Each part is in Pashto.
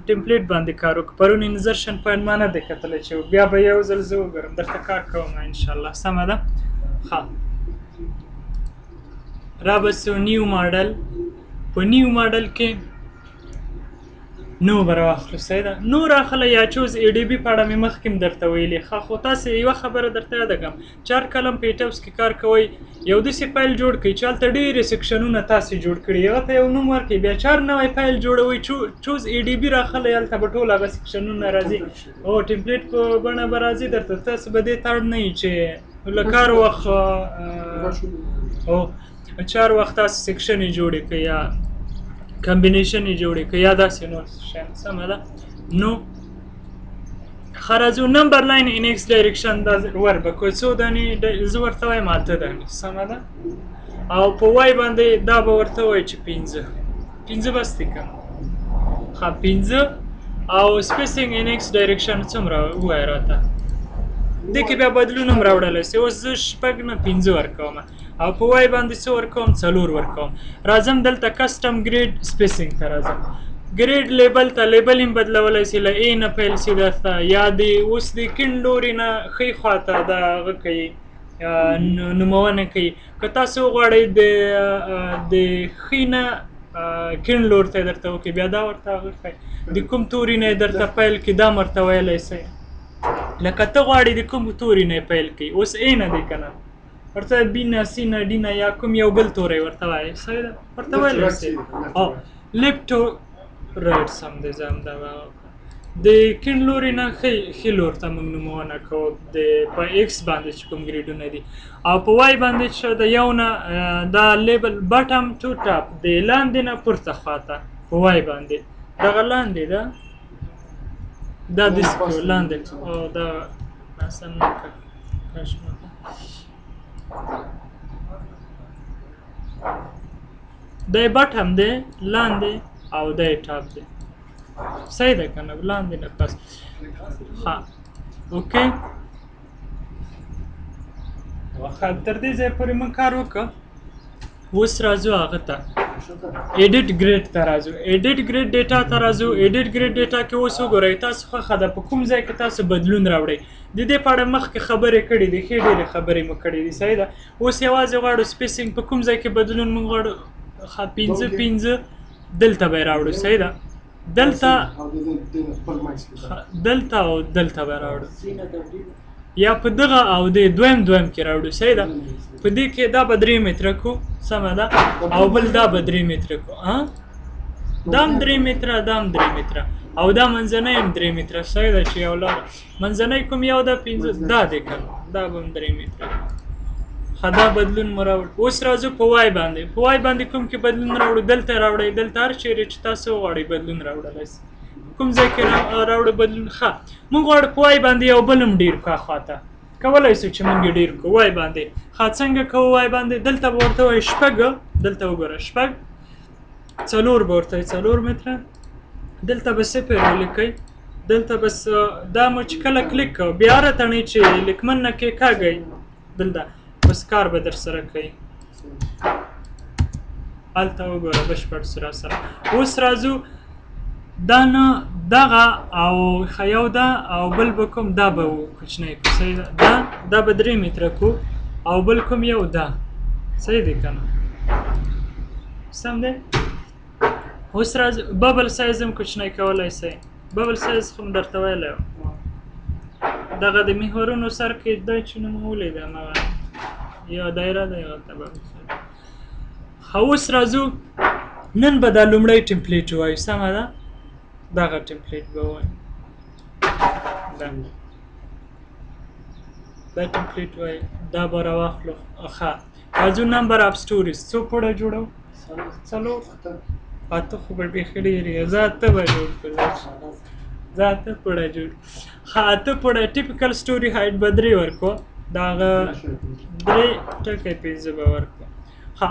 په template باندې کار وکړو. پرون insertion point ما نه دی کتلی چې بیا به یو ځل زه وګورم، درته کار کوم ان شاء الله. سمه ده. ښه، را به سو new model. په new model کې نو به راواخلو. صحیح ده. نو راخله یا choose EDB په اړه مې مخکې هم درته ویلي. ښه، خو تاسې یوه خبره درته یاده کړم، چې هر کله هم په ETABS کې کار کوئ یو داسې فایل جوړ کړئ چې هلته ډېرې section ونه تاسې جوړ کړي، هغه ته یو نوم ورکړئ، بیا چې هر نوی فایل جوړوئ choose EDB راخلی، هلته به ټول هغه section ونه راځي او template په بڼه به راځي درته. تاسې به دې ته اړ نه یئ چې له کار وخت او چې هر وخت تاسې section یې جوړې کړئ یا combination یې جوړې کړئ یا داسې نور شیان. سمه ده. نو ښه، راځو number line in X direction. دا ور به کو څو دانې زه ورته وایم اته دانې. سمه ده. او په Y باندې دا به ورته وایي چې پنځه، پنځه بس دي که نه؟ ښه، پنځه. او spacing in X direction څومره ووایه راته؟ دې کې بیا بدلون هم راوړلی سي. اوس زه شپږ نه پنځه ورکوم او په Y باندې څه ورکوم؟ څلور ورکوم. راځم دلته custom grid spacing ته راځم، grid label ته label هم بدلولی سي، له A نه پیل سي درته، یا د اوس د کیڼ لوري نه ښۍ خوا ته د هغه کوي، نومونه کوي. که تاسو وغواړئ د ښۍ نه کیڼ لور ته درته وکړي، بیا دا ورته هغه ښایي، د کوم توري نه یې درته پیل کړي دا هم ورته ویلی سئ. لکه ته غواړې د کوم توري نه یې پیل کړي، اوس A نه دی که نه، ورته B نه C نه D نه یا کوم یو بل توری ورته وایي. صحیح ده، ورته ویلی سئ. او left to right سم دی، زه هم دا د کیڼ لوري نه ښي لور ته موږ نومونه کوو د په X باندې چې کوم grid ونه دي، او په Y باندې چې د یو نه دا label bottom to top، د لاندې نه پورته خواته په Y باندې دغه لاندې ده، دا داسې کوو لاندې، او دا سم نه کاش دی bottom دی لاندې او دی top دی. صحیح ده که نه؟ لاندې نه پس. ښه، okay. ښه، تر دې ځایه پورې موږ کار وکړ. اوس راځو هغه ته، edit grid ته راځو، edit grid data ته راځو. edit grid data کې اوس وګورئ تاسو خوښه ده په کوم ځای کې تاسو بدلون راوړئ. د دې په اړه مخکې خبرې کړې دي، ښې ډېرې خبرې مو کړې دي. صحیح ده. اوس یوازې غواړو spacing په کوم ځای کې بدلون موږ غواړو. ښه، پنځه پنځه دلته به یې راوړو. صحیح ده. دلته دلته او دلته به راوړو، یا په دغه او دې دویم دویم کې راوړو. صحیح ده. په دې کې دا به درې متره کو، سمه ده، او بل دا به درې متره کو. دا هم درې متره، دا هم درې متره، او دا منځنی هم درې متره. صحیح ده چې یو لاره منځنی کوم یو ده پنځه، دا دی که نه، دا به هم درې متره. ښه، دا بدلون مو راوړ. اوس راځو په Y باندې. په Y باندې کوم کې بدلون راوړو؟ دلته راوړئ، دلته هر چیرې چې تاسو وغواړئ بدلون راوړلی سئ. کوم ځای کې راوړو بدلون؟ ښه، موږ غواړو په Y باندې یو بل هم ډېر کړو، خواته کولی سو چې موږ یې ډېر کړو Y باندې. ښه، څنګه کوو Y باندې؟ دلته به ورته وایو شپږ، دلته وګوره شپږ څلور به ورته وایي، څلور متره. دلته به صفر ولیکئ، دلته بس دا مو چې کله کلیک کوو بیا راتڼئ چې لیکمن نه کېکاږئ، دلته بس کار به در سره کوي. هلته وګوره بشپړ سره سره. اوس راځو دا نه دغه او ښه یو دا او بل به کوم دا به کوچنی کو. صحیح ده. دا به درې متره کو او بل کوم یو دا. صحیح دی که نه؟ سم دی. اوس راځو bubble size هم کوچنی کولی سئ. bubble size خو مې درته ویلی و، دغه د محورونو سر کې دا چې نومولی دی هماغه یوه دایره ده، یوه ته bubble size. ښه، اوس راځو نن به دا لومړی template ووایو. سمه ده، دغه template به ووایو، دا template وایو، دا به راواخلو. ښه، راځو number of stories. څو پوړه جوړو؟ څلور. اته خو به بیخي ډېر یې، زه اته به جوړ کړم، زه اته پوړه جوړ. ښه، اته پوړه typical story height به درې ورکړو، د هغه درې ټکی پنځه به ورکړو. ښه،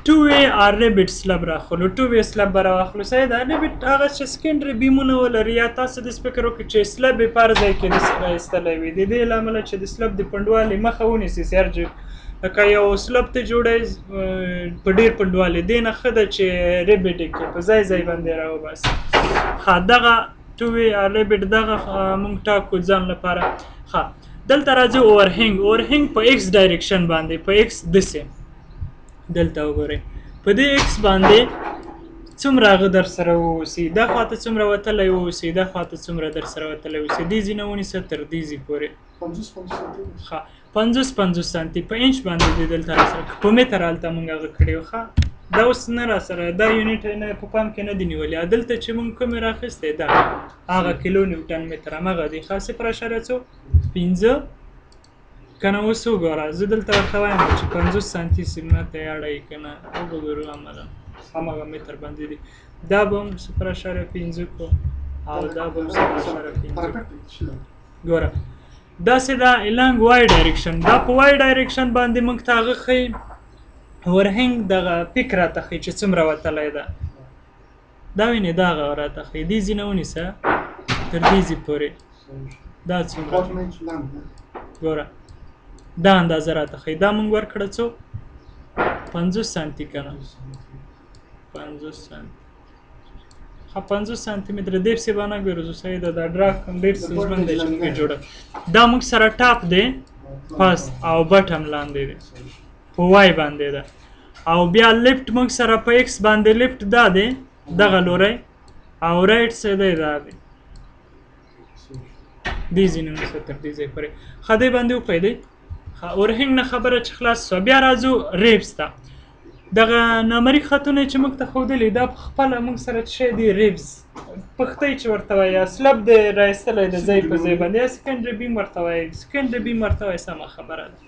two way or ribbed slab راخلو، two way slab به راواخلو. صحیح ده. ribbed هغه چې secondary beam ونه ولري، یا تاسو داسې فکر وکړئ چې slab یې په هر ځای کې داسې را ایستلی وي، د دې له امله چې د slab د پنډوالي مخه ونیسي، چې لکه یو slab ته جوړی په ډیر پنډوالي دې نه ښه ده چې ribbed یې کړې، په ځای ځای باندې راوباسي. ښه، دغه two way ribbed دغه مونږ ټاکو ځان لپاره. ښه، دلته راځو overhang. Overhang په X direction باندې، په X دسې دلته وګورئ، په دې X باندې څومره هغه در سره واوسي، دا خواته څومره وتلی واوسي، دا خواته څومره در سره وتلی واوسي، دې ځای نه ونیسه تر دې ځای پورې. 50 50 سانتي. ښه، 50 50 سانتي په انچ باندې دی دلته را سره، په متر هلته مونږ هغه کړی و. ښه، دا اوس نه را سره دا unit نه په پام کې نه دی نیولی. دلته چې مونږ کومې راخیستی دا هغه کیلو نیوټن متر هماغه دی. ښه، صفر اعشاریه څو پنځه که نه؟ اوس وګوره، زه دلته ورته وایم چې 50 سانتي سیمه ته یې اړوي که نه، وګورو هماغه متر باندې دی. دا به هم 0.5 کو او دا به هم 0.5. ګوره داسې دا along Y direction، دا په Y direction باندې موږ ته هغه ښیي، overhang دغه پیک راته ښیي چې څومره وتلی ده. دا وینې، دا هغه راته ښیي، دې ځای نه ونیسه تر دې ځای پورې دا څومره، ګوره دا اندازه راته ښیي. دا موږ ورکړه څو 50 سانتي که نه؟ 50 سانتي. ښه، 50 سانتي متره دې پسې به نه ګرځو. صحیح ده، دا draft هم ډېر ستونزمن دی چې موږ یې جوړه. دا موږ سره top دی پس او bottom لاندې دی په Y باندې ده، او بیا left موږ سره په X باندې left دا دی دغه لوری، او right څه دی دا دی، دې ځای نه ونیسه تر دې ځای پورې. ښه، دې باندې وپوهېدئ؟ ښه، overhang نه خبره چې خلاص سوه، بیا راځو ribs ته. دغه نامري خطونه چې موږ ته ښودلي دا په خپله موږ سره څه شی دی؟ ribs پښتۍ چې ورته وایي، یا slab دی را ایستلی د ځای په ځای باندې، یا secondary beam ورته وایي، secondary beam ورته وایي، سمه خبره ده.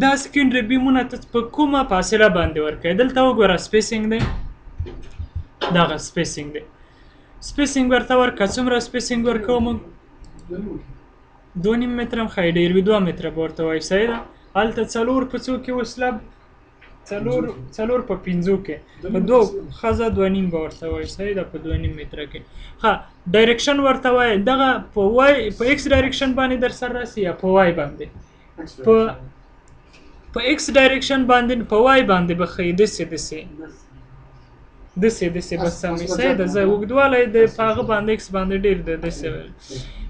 دا secondary beam ونه ته په کومه فاصله باندې ورکوي؟ دلته وګوره spacing دی، دغه spacing دی، spacing ورته ورکړه. څومره spacing ورکوو موږ؟ 2.5 متره هم ښایي ډېر وي، 2 متره به ورته وایو. صحیح ده. هلته څلور په څو کې و slab؟ څلور په پنځو کې، په دوو ښځه 2.5 به ورته وایو. صحیح ده، په 2.5 متره کې. ښه، direction ورته وایي، دغه په Y په X direction باندې در سره راسي یا په Y باندې؟ په X direction باندې، په Y باندې به ښیي داسې داسې داسې داسې به سم وي. صحیح ده، زه اوږدوالی د په هغه باندې X باندې ډېر دی، داسې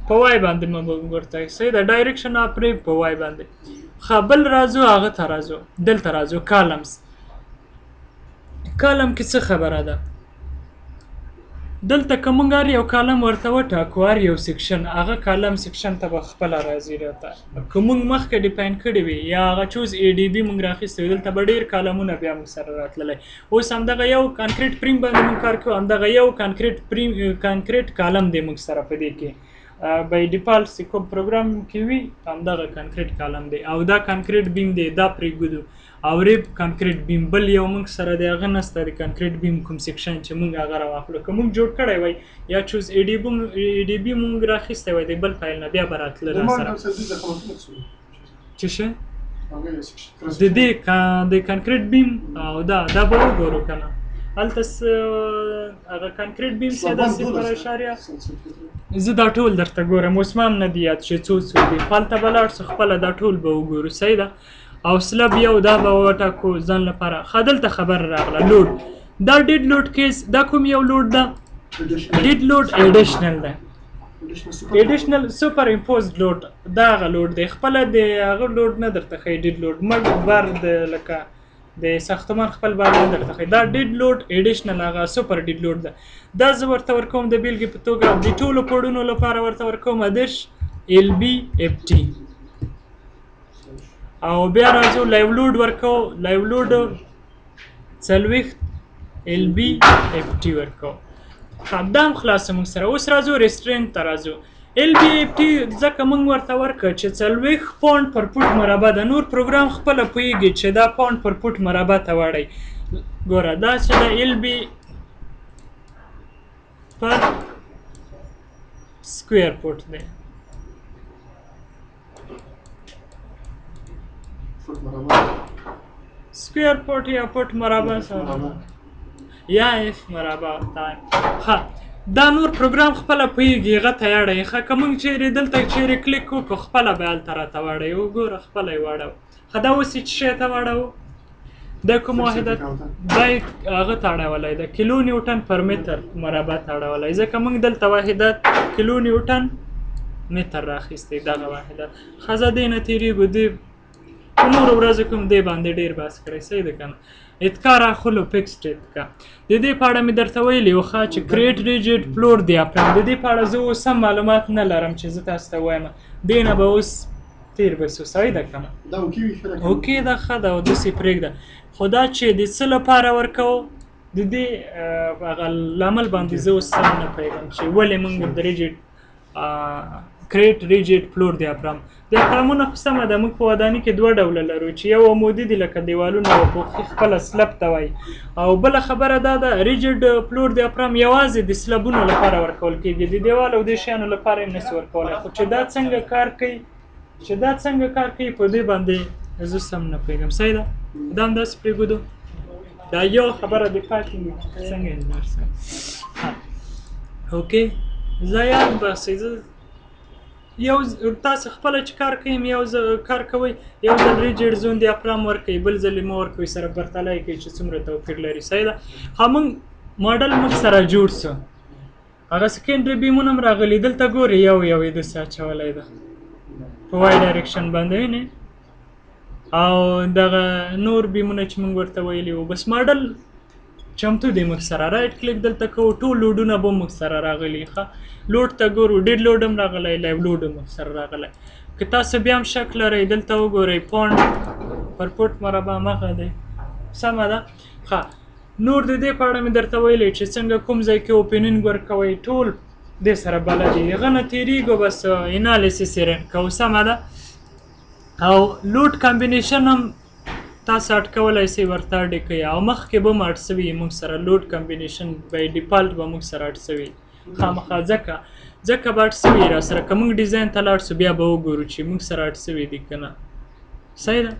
په Y باندې مه ورته. صحیح ده، direction of rib په Y باندې. ښه، بل راځو هغه ته راځو، دلته راځو columns. Column کې څه خبره ده؟ دلته که موږ هر یو column ورته وټاکو، هر یو section، هغه column section ته به خپله راځي راته. که موږ مخکې define کړي وي یا هغه choose ADB موږ راخیستی وي، دلته به ډېر column ونه بیا موږ سره راتللی. اوس همدغه یو concrete frame باندې موږ کار کوو، همدغه یو concrete frame، concrete column دی موږ سره په دې کې by default چې کوم پروګرام کې وي همدغه concrete column دی، او دا concrete beam دی، دا پرېږدو، او rib concrete beam بل یو موږ سره دی هغه نشته د concrete beam کوم section چې موږ هغه راواخلو. که موږ جوړ کړی وای یا choose ADB موږ راخیستی وای د بل فایل نه، بیا به راتله را سره. څه شی؟ د دې د concrete beam او دا به وګورو که نه. هلته هغه concrete beam څه ده؟ صفر اعشاریه زه دا ټول درته ګورم، اوس ما هم نه دی یاد چې څو څو دي، خو هلته به لاړ سو خپله دا ټول به وګورو. صحیح ده. او slab یو دا به وټاکو ځان لپاره. ښه، دلته خبره راغله load، دا dead load case، دا کوم یو load ده؟ Dead load additional ده، additional superimposed load، دا هغه load دی، خپله د هغه load نه درته ښیي. Dead load مړ بار د لکه د ساختمان خپل بار نه درته ښیي، دا dead load additional هغه super dead load ده. دا زه ورته ورکوم د بېلګې په توګه د ټولو پوړونو لپاره ورته ورکوم 30 LB FT. او بیا راځو live load ورکو، live load 40 LB FT ورکو. ښه، دا هم خلاص موږ سره. اوس راځو restraint ته راځو. LB FT ځکه موږ ورته ورکړ چې 40 pound پر فوټ مربع ده، نور پروګرام خپله پوهېږي چې دا pound پر فوټ مربع ته واړوي. ګوره دا چې ده LB پر square foot دی، square foot یا فوټ مربع سره یا F مربع تایم. ښه، دا نور پروګرام خپله پوهېږي، هغه ته یې اړوي. ښه، که موږ چیرې دلته چیرې کلیک وکړو خپله به هلته راته واړوي. وګوره خپله یې واړوه. ښه دا اوس یې څه شی ته واړوو؟ دا کوم واحدات دا یې هغه ته اړولی ده، کیلو نیوټن پر متر مربع ته اړولی، ځکه موږ دلته واحدات کیلو نیوټن متر راخیستی دغه واحدات. ښه زه دې نه تېرېږو، دې په نورو ورځو کې هم دې باندې ډېر بحث کړی، صحیح ده که نه؟ اتکا راخلو فکسډ اتکا، د دې په اړه مې درته ویلي وو ښه چې کریټ ریجیټ فلور دیافرام، د دې په اړه زه اوس هم معلومات نه لرم چې زه تاسو ته ووایم، دې نه به اوس تېر به سو، صحیح ده که نه؟ دا okay وي، ښه ده که نه؟ okay ده، ښه ده، او داسې پرېږده. خو دا چې د څه لپاره ورکوو د دې هغه لامل باندې زه اوس سم نه پوهېږم چې ولې موږ د ریجیټ کریټ ریجیټ فلور دیافرام، دیافرامونه خو سمه ده، موږ په وداني کې دوه ډوله لرو چې یو عمودي دي لکه دیوالونه او پوښي خپله slab ته وایي، او بله خبره دا ده rigid floor diaphragm یوازې د slab ونو لپاره ورکول کېږي، د دیوال او دې شیانو لپاره یې نسي ورکولی. خو چې دا څنګه کار کوي، چې دا څنګه کار کوي په دې باندې زه سم نه پوهېږم. صحیح ده، دا همداسې پرېږدو، دا یو خبره دې پاتې وي څنګه انجنیر صاحب؟ okay زه یاد باسئ، زه یو تاسو خپله چې کار کوئ، یو ځل کار کوئ، یو ځل rigid zone diaphragm ورکوئ، بل ځل یې مه ورکوئ، سره پرتله یې کوئ چې څومره توپیر لري. صحیح ده. ښه موږ ماډل موږ سره جوړ سو، هغه secondary beam ونه هم راغلي، دلته ګورئ یو یو یې داسې اچولی ده په Y direction باندې وینئ، او دغه نور beam ونه چې موږ ورته ویلي وو، بس ماډل چمتو دی موږ سره. right click دلته کوو، ټول load ونه به موږ سره راغلي. ښه load ته ګورو، dead load هم راغلی، live load هم موږ سره راغلی. که تاسو بیا هم شک لرئ دلته وګورئ، پونډ پر فوټ مربع مخه دی، سمه ده. ښه نور د دې په اړه مې درته ویلي چې څنګه کوم ځای کې opening ورکوئ، ټول دې سره بلد دي، هغه نه تېرېږو، بس analysis یې run کوو، سمه ده. او load combination هم تاسو add کولی سئ، ورته add یې کړئ، او مخکې به هم add سوي موږ سره load combination by default به موږ سره add سوي خامخا، ځکه به add سوي را سره. که موږ design ته لاړ سو بیا به وګورو چې موږ سره add سوي دي که نه. صحیح ده،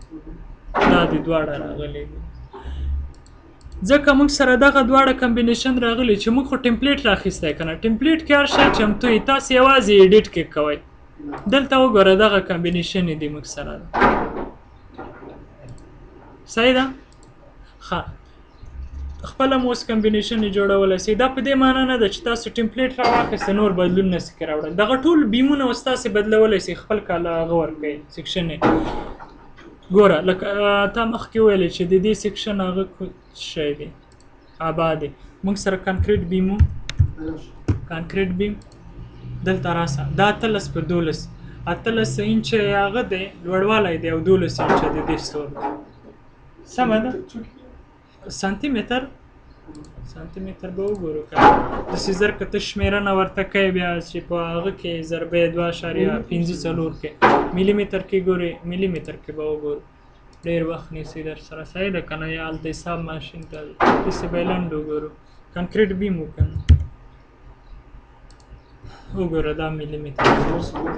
دا دې دواړه راغلي دي، ځکه موږ سره دغه دواړه combination راغلي چې موږ خو template راخیستی که نه، template کې هر شی چمتو وي، تاسو یوازې edit کې کوئ. دلته وګوره دغه combination یې دي موږ سره ده. صحیح ده. ښه خپله مو اوس combination یې جوړولی سئ. دا په دې معنی نه ده چې تاسو template راواخیسته نور بدلون نه سئ راوړل، دغه ټول beam ونه اوس تاسې بدلولی سئ، خپل کاله هغه ورکوئ section یې. ګوره لکه تا مخکې وویلې چې د دې section هغه شی دی ابعاد دی، موږ سره concrete beam و، concrete beam دلته راسه، دا 18 په 12، 18 انچه یې هغه دی لوړوالی دی، او 12 انچه د دې ستور دی، سمه ده. سانتي متر، سانتي متر به وګورو که نه، داسې زر که ته شمېرنه ورته کوې بیا چې په هغه کې ضربه یې دوه اشاریه پنځه څلور کې ملي متر کې ګورې، ملي متر کې به وګورو، ډېر وخت نیسي در سره. صحیح ده که نه؟ یا هلته حساب ماشین ته داسې به یې لنډ وګورو. concrete beam وکړه وګوره، دا ملي متر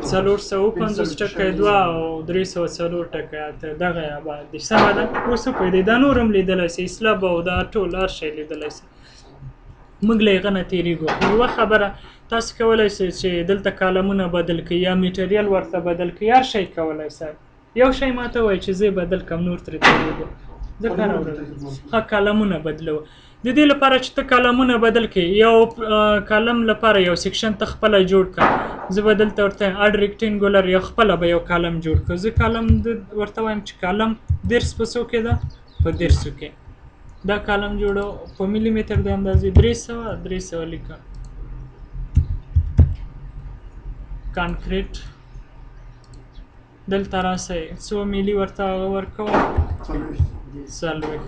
450.2 او 304.8 دغه یې ابعاد دي، سمه ده. اوس وپوهېدئ، دا نور هم لیدلی سئ، slab او دا ټول هر شی لیدلی سئ، موږ له هغه نه تېرېږو. خو یوه خبره تاسو کولی سئ چې دلته column ونه بدل کړئ یا material ورته بدل کړئ، هر شی کولی سئ. یو شی ما ته ووایه چې زه یې بدل کړم، نور ترې تېرېږو، زه کار وړم. ښه column ونه بدلوو، د دې لپاره چې ته column ونه بدل کړې، یو column لپاره یو section ته خپله جوړ کړه. زه به دلته ورته وایم add rectangular، یو خپله به یو column جوړ کړم. زه column ورته وایم چې column 30 په څو کې ده؟ په 30 کې. دا column جوړو په ملي متر د اندازې 300، 300 لیکه. concrete دلته راسئ، څو ملي ورته ورکوم؟ 40.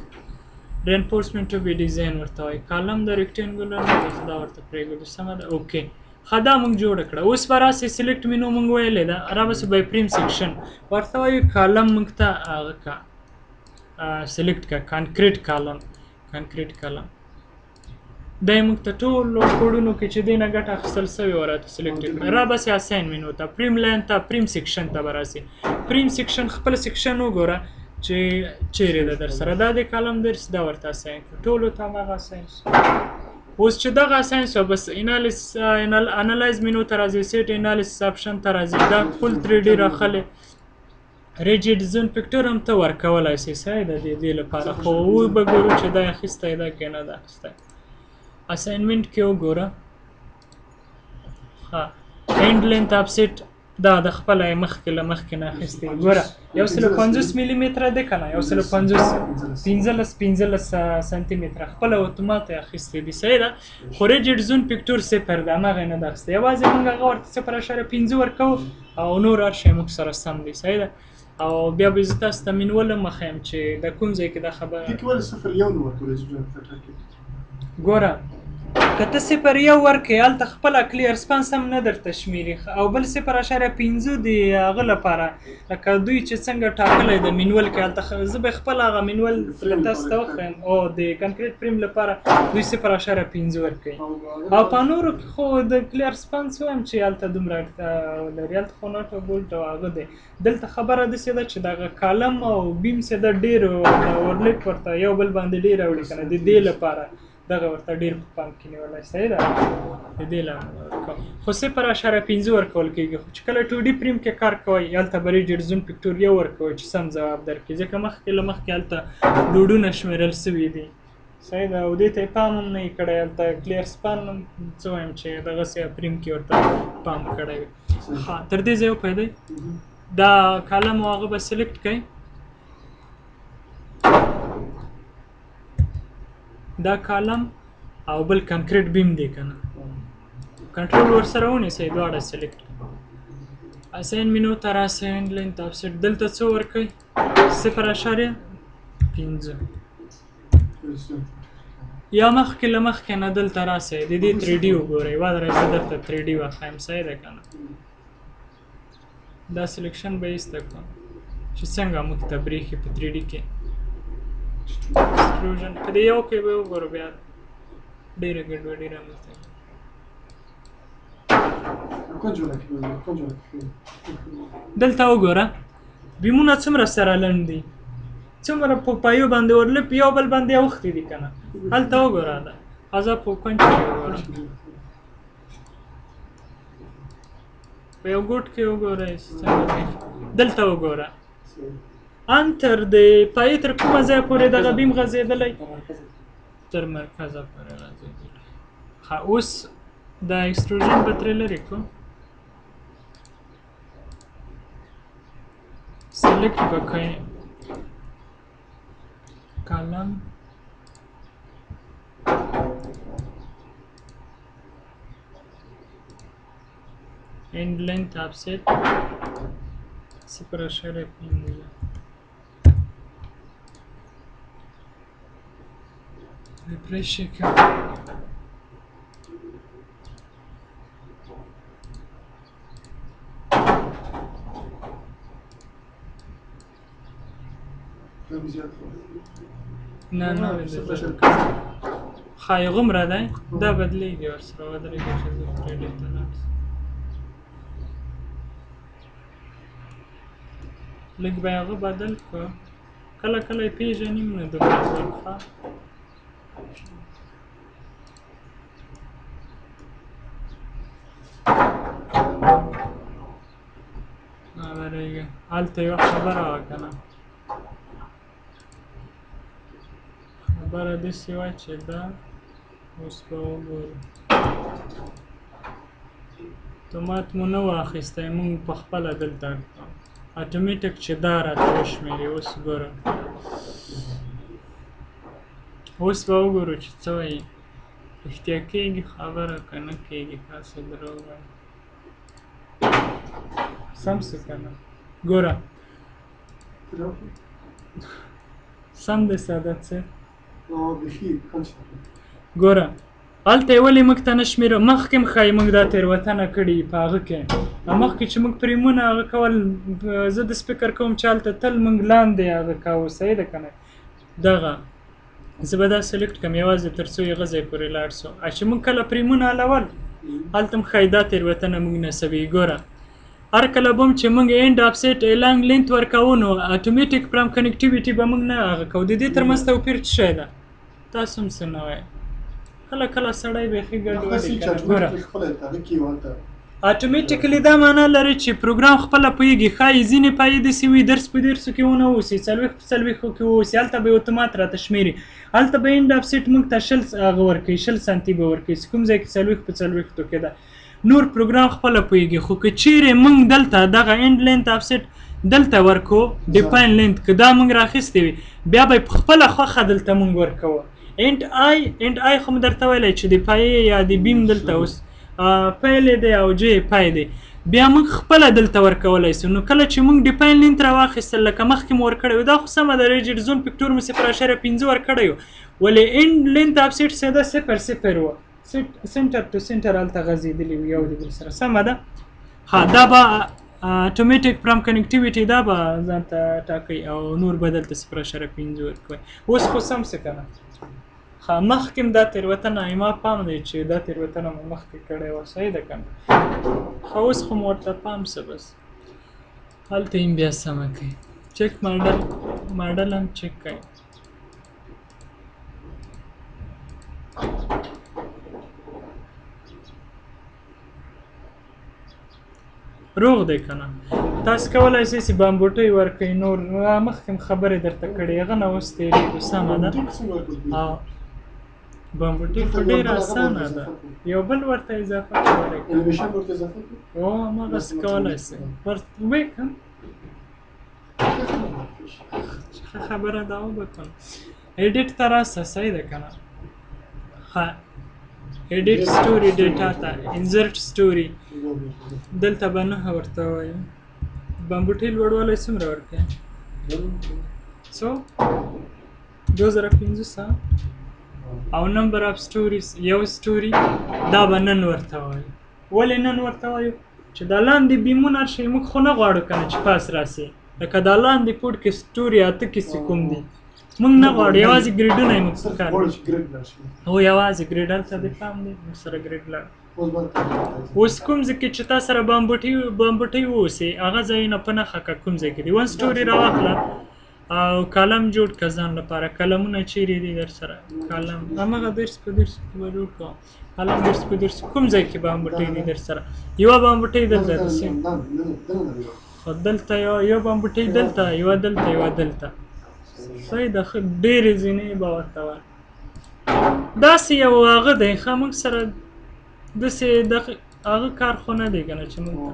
Reinforcement to be design ورته وایي. column د rectangular نه دی، زه دا ورته پرېږدم، سمه ده. okay، ښه دا موږ جوړه کړه. اوس به راسئ select menu موږ ویلې ده، را به سو by frame section ورته وایو column موږ ته هغه که select که concrete column، concrete column دا یې موږ ته ټولو کوډونو کې چې دې نه ګټه اخیستل سوې وه راته select کړه. را به سي assign menu ته، frame line ته، frame section ته به راسي. frame section خپل section وګوره چې چیرې ده در سره، دا د column درس دا ورته assign کړه، ټولو ته هماغه assign سو. اوس چې دغه assign سو، بس analyze menu ته راځي، set analysis option ته راځي، دا full 3D راخلي. Rigid zone factor هم ته ورکولای سې، صحیح ده، د دې لپاره. خو وبه ګورو چې دا اخیستی ده که نه ده اخیستی. Assignment کې وګوره. ښه، end length offset دا د خپله یې مخکې له مخکې نه اخیستی. ګوره 150 ملي متره دی که نه، 150 15 15 سانتي متره خپله اتومات یې اخیستی دی، صحیح ده. خو rigid zone factor صفر ده، هماغه یې نه ده اخیستی. یوازې موږ هغه ورته 0.5 ورکوو او نور هر شی موږ سره سم دی، صحیح ده. او بیا به زه تاسو ته manual هم وښیم چې د کوم ځای کې دا خبره. دې کې ولې 0.1 نه ورکول rigid zone factor کې؟ ګوره که ته 0.1 ورکړې هلته خپله clear span سم نه درته شمېري، او بل 0.5 د هغه لپاره لکه دوی چې څنګه ټاکلی د manual کې هلته زه به خپله هغه manual تاسو ته وښیم. او د concrete frame لپاره دوی 0.5 ورکوي. او په نورو کې خو د clear span څه وایم چې هلته دومره لري، هلته خو nut او bolt او هغه دی. دلته خبره داسې ده چې دغه column او beam څه ده ډېر overlap ورته یو بل باندې ډېر اوړي که نه، د دې لپاره دغه ورته ډېر په پام کې نیولی، صحیح ده، د دې له امله ورکوم. خو 0.5 ورکول کېږي. خو چې کله 2D frame کې کار کوئ هلته به rigid zone factor یو ورکوئ چې سم ځواب درکړي، ځکه مخکې له مخکې هلته load ونه شمېرل سوي دي، صحیح ده. او دې ته یې پام هم نه یې کړی، هلته clear span هم څه وایم چې دغسې frame کې ورته پام کړی وي. ښه، تر دې ځایه وپوهېدئ؟ دا column او هغه به select کړئ، دا column او بل concrete beam دی که نه، کنټرول ورسره ونیسئ، دواړه select کړئ. Assign menu ته راسئ، end length offset دلته څه ورکړئ؟ 0.5. یا مخکې له مخکې نه دلته راسئ، د دې 3D وګورئ. ودرئ، زه درته 3D وښیم، صحیح ده که نه؟ دا selection به ایسته کړم چې څنګه موږ ته برېښي په 3D کې. Extrusion په دې یو کې به وګورو، بیا ډېره ګډوډي رامنځته کېږي. دلته وګوره beam ونه څومره سره لنډ دي، څومره په پایو باندې overlap یو بل باندې اوښتي دي که نه. هلته وګوره، دا ازه په کنج کې وګوره، په یو ګوټ کې وګوره څنګه برېښي. دلته وګوره، ان تر د پایې تر کومه ځایه پورې دغه beam غځېدلی؟ تر مرکزه پورې غځېدلی. ښه، اوس دا extrusion به ترې لرې کړو، select به کړئ column، end length offset 0.5. Refresh یې کړه. نه نه، ښه هغومره دی، دا بدلېږي ورسره. ودرېږه چې زه 3D ته لاړ شم. لږ به یې هغه بدل کړو، کله کله یې پېژنیم نه دومره زر. ښه، ودرېږه، هلته یوه خبره وه که نه، خبره داسې وه چې دا اوس به وګورو. تومات مو نه و اخیستی، موږ په خپله دلته اتوماتیک چې دا راته وشمېري. اوس ګوره، اوس به وګورو چې څه وایي، رښتیا کېږي خبره که نه کېږي، هسې دروغ وایي. سم څه که نه؟ ګوره سم دی سادات صاحب. ګوره هلته یې ولې موږ ته نه شمېرو؟ مخکې هم ښایي موږ دا تېروتنه کړې په هغه کې، مخکې چې موږ frame ونه هغه کول، زه داسې فکر کوم چې هلته تل موږ لاندې هغه کاوه، صحیح ده که نه؟ دغه زه به دا select کړم یوازې تر څو یې هغه ځای پورې لاړ شو. چې موږ کله frame ونه حلول هلته هم ښایي دا تېروتنه موږ نه سوي. ګوره هر کله به هم چې موږ end offset along length ورکوو نو automatic from connectivity به موږ نه هغه کوو. د دې ترمنځ توپیر څه شی ده؟ تاسو هم څه نه وایئ. کله کله سړی بیخي ګډوډي کوي. ګوره Automatically دا معنا لري چې پروګرام خپله پوهېږي. ښایي ځینې پایې داسې وي درس په درسو کې ونه اوسي، 40 په 40 کې واوسي، هلته به یې اتومات راته شمېري. هلته به end offset موږ ته 20 هغه ورکوي، 20 سانتي به ورکوي چې کوم ځای کې 40 په 40 کې ده. نور پروګرام خپله پوهېږي. خو که چیرې موږ دلته دغه end length offset دلته ورکو، define length که دا موږ راخیستې وي، بیا به یې په خپله خوښه دلته موږ ورکوو. end I، end I خو مې درته ویلی چې د پایې یا د beam دلته اوس پیل یې دی او J یې پای دی، بیا موږ خپله دلته ورکولی سو. نو کله چې موږ define length راواخیستل لکه مخکې مو ورکړی و، دا خو سمه ده، rigid zone factor مو 0.5 ورکړی و، ولې end length offset ساده 0.0 و، center to center هلته غځېدلي وو یو د بل سره. سمه ده. ها دا به automatic from connectivity دا به ځان ته ټاکئ او نور به دلته 0.5 ورکوئ. اوس خو سم څه که نه؟ ښه، مخکې هم دا تېروتنه ما پام دی چې دا تېروتنه مو مخکې کړې وه، صحیح ده که نه؟ ښه، اوس خو مو ورته پام څه، بس هلته یې بیا سمه کړئ. check model، model هم چک کړئ. روغ دی که نه؟ تاسو کولی شئ چې بامبوټۍ ورکړئ. نور مخکې هم خبرې درته کړې، هغه نه اوس تېرېږو. سمه ده. بامبوټۍ خو ډېره اسانه ده، یو بل ورته اضافه کولی کړو. هو، هماغسې کولی شئ ویې کړم. ښه خبره ده، وبه کړم. edit ته راسه، صحیح ده که نه؟ ښه، edit story data ته insert story، دلته به نه ورته وایو. بامبوټۍ لوړوالی څومره ورکوي؟ څو؟ 2500. او number of stories یو story، دا به none ورته وایو. ولې none ورته وایو؟ چې دا لاندې beam ونه شي، موږ خو نه غواړو که نه چې پاس راسي. لکه دا لاندې پوړ کې story اته کې څه کوم دي، موږ نه غواړو، یوازې grid ونه یې موږ پکار دي. هو، یوازې grid هلته دې پام دی، موږ سره grid لاړ. اوس کوم ځای کې چې تا سره بامبوټۍ واوسي، هغه ځایونه په نښه که کوم ځای کې دي. one story راواخله او column جوړ که ځان لپاره. column ونه چیرې دي در سره؟ column هماغه درس په درس کې به جوړ کړو. column درس په درس کوم ځای کې بامبوټۍ دي در سره؟ یوه بامبوټۍ دلته ده، خو دلته یو بامبوټۍ دلته، یوه دلته، یوه دلته. صحیح ده. ښه، ډېرې ځینې به ورته ورکړو. داسې یو هغه دی. ښه، موږ سره داسې هغه کار خو نه دی که نه چې موږ ته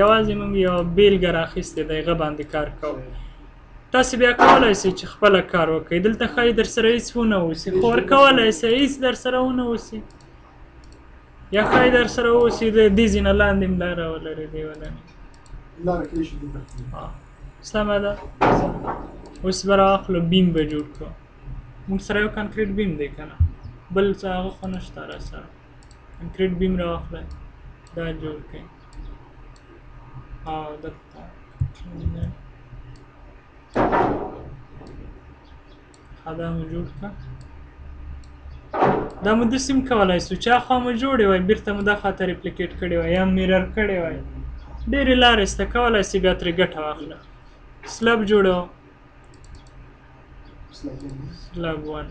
یوازې موږ یوه بېلګه راخیستې ده، هغه باندې کار کوو. تاسې بیا کولی شئ چې خپله کار وکړئ. دلته ښایي در سره هېڅ ونه اوسي، خو ورکولی شئ هېڅ در سره ونه اوسي، یا ښایي در سره اوسي د دې ځای نه لاندې هم لاره ولري، دی ولري. سمه ده. اوس به راواخلو beam به جوړ کړو. موږ سره یو concrete beam دی که نه، بل څه هغه خو نشته را سره. concrete beam راواخلئ، دا جوړ کړئ. او دلته ښه، دا مو جوړ کړه. دا مو داسې هم کولی سو چې اخوا مو جوړې وای، بېرته مو دا خوا ته replicate کړې وای یا mirror کړې وای. ډېرې لارې شته، کولی سي بیا ترې ګټه واخله. slab جوړو، slab one.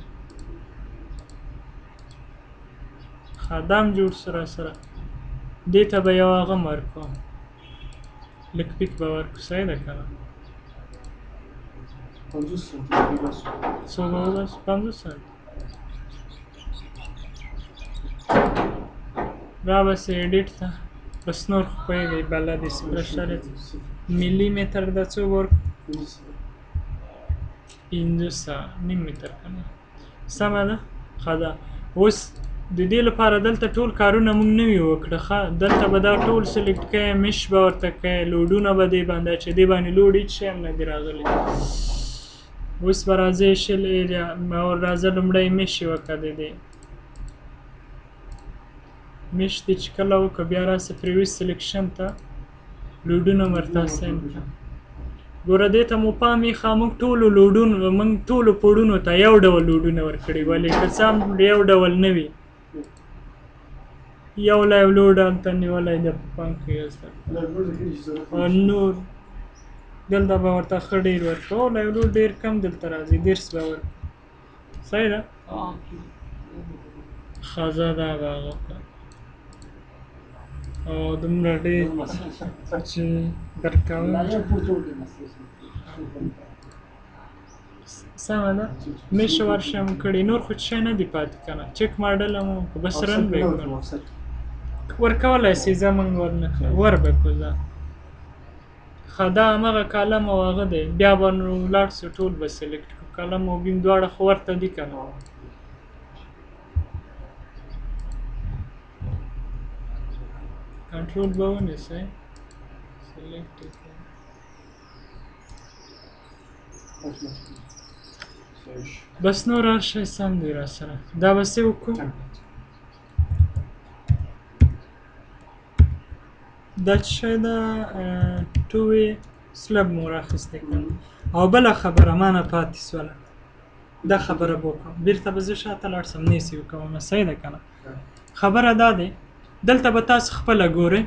ښه، دا هم جوړ سو راسره. دې ته به یو هغه هم ورکړو، لږ پیک به ورکړو. صحیح ده که نه؟ څو به وباسو؟ 50 سانتي رابسې edit ته. بس نور خو پوهېږئ بلد یې، 0.5 ملي متر دا څو به ورکړو؟ 500، نیم متر که نه؟ سمه ده. ښه ده. اوس د دې لپاره دلته ټول کارونه موږ نوي وکړه. ښه، دلته به دا ټول select کوې، mesh به ورته کوې، load ونه به دې باندې اچوې، دې باندې load هېڅ شی هم نه دی راغلی. اوس به راځې shell area او راځه لومړی mesh یې وکړه. د دې mesh دې چې کله وکړه، بیا راسه previous selection ته load ونه ورته assign کړه. ګوره دې ته مو پام وي، ښه، موږ ټولو load ونو، موږ ټولو پوړونو ته یو ډول load ونه ورکړي، ولې که څه هم یو ډول نه وي، یو live load هلته نیولی دی په پام کې یې سره. نور دلته به ورته ښه ډېر ورکړو، live load ډېر کم دلته راځي، 30 به ورکړو. صحیح ده؟ ښه، زه دا به هغه کړم. او دومره ډېر چې درکوم سمه ده. mesh ورشه مو کړې، نور خو څه شی نه دي پاتې که نه؟ check model مو بس run به یې کړو. ورکولی سي، ځه موږ ورنه کړو، ور به کړو. ځه ښه، دا هماغه column او هغه دی. بیا به نو لاړ سو، ټول به select کړو، column او beam دواړه خو ورته دي که نه؟ کنټرول به ونیسئ، select یې کړئ. بس نور هر شی سم دی را سره. دا به څه وکړو؟ دا څه شی ده؟ two way slab مو راخیستی که نه؟ او بله خبره ما نه پاتې سوله، دا خبره به وکړم، بېرته به زه شاته لاړ سم، نیسي وکوم. صحیح ده که نه؟ خبره دا دی، دلته به تاسو خپله ګورئ.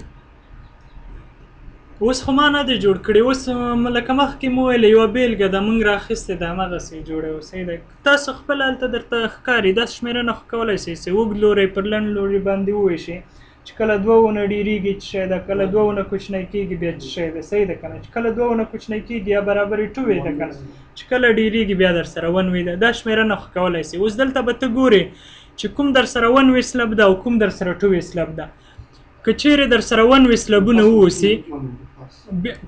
اوس خو ما نه دی جوړ کړی، اوس لکه مخکې مو ویل یوه بېلګه ده، موږ راخیستې ده، هماغسې یې جوړوو. صحیح ده. تاسو خپله هلته درته ښکاري، داسې شمېرنه خو کولی شئ چې اوږد لوری پر لنډ لوري باندې وویشي، چې کله دوه ونه ډېرېږي څه شی ده، کله دوه ونه کوچنی کېږي بیا څه شی ده. صحیح ده که نه؟ چې کله دوه ونه کوچنی کېږي یا برابرې two way ده که نه، چې کله ډېرېږي بیا در سره one way ده. دا شمېرنه خو کولی شئ. اوس دلته به ته ګورې چې کوم در سره one way slab ده او کوم در سره two way slab ده. که چیرې در سره one way slab ونه واوسي،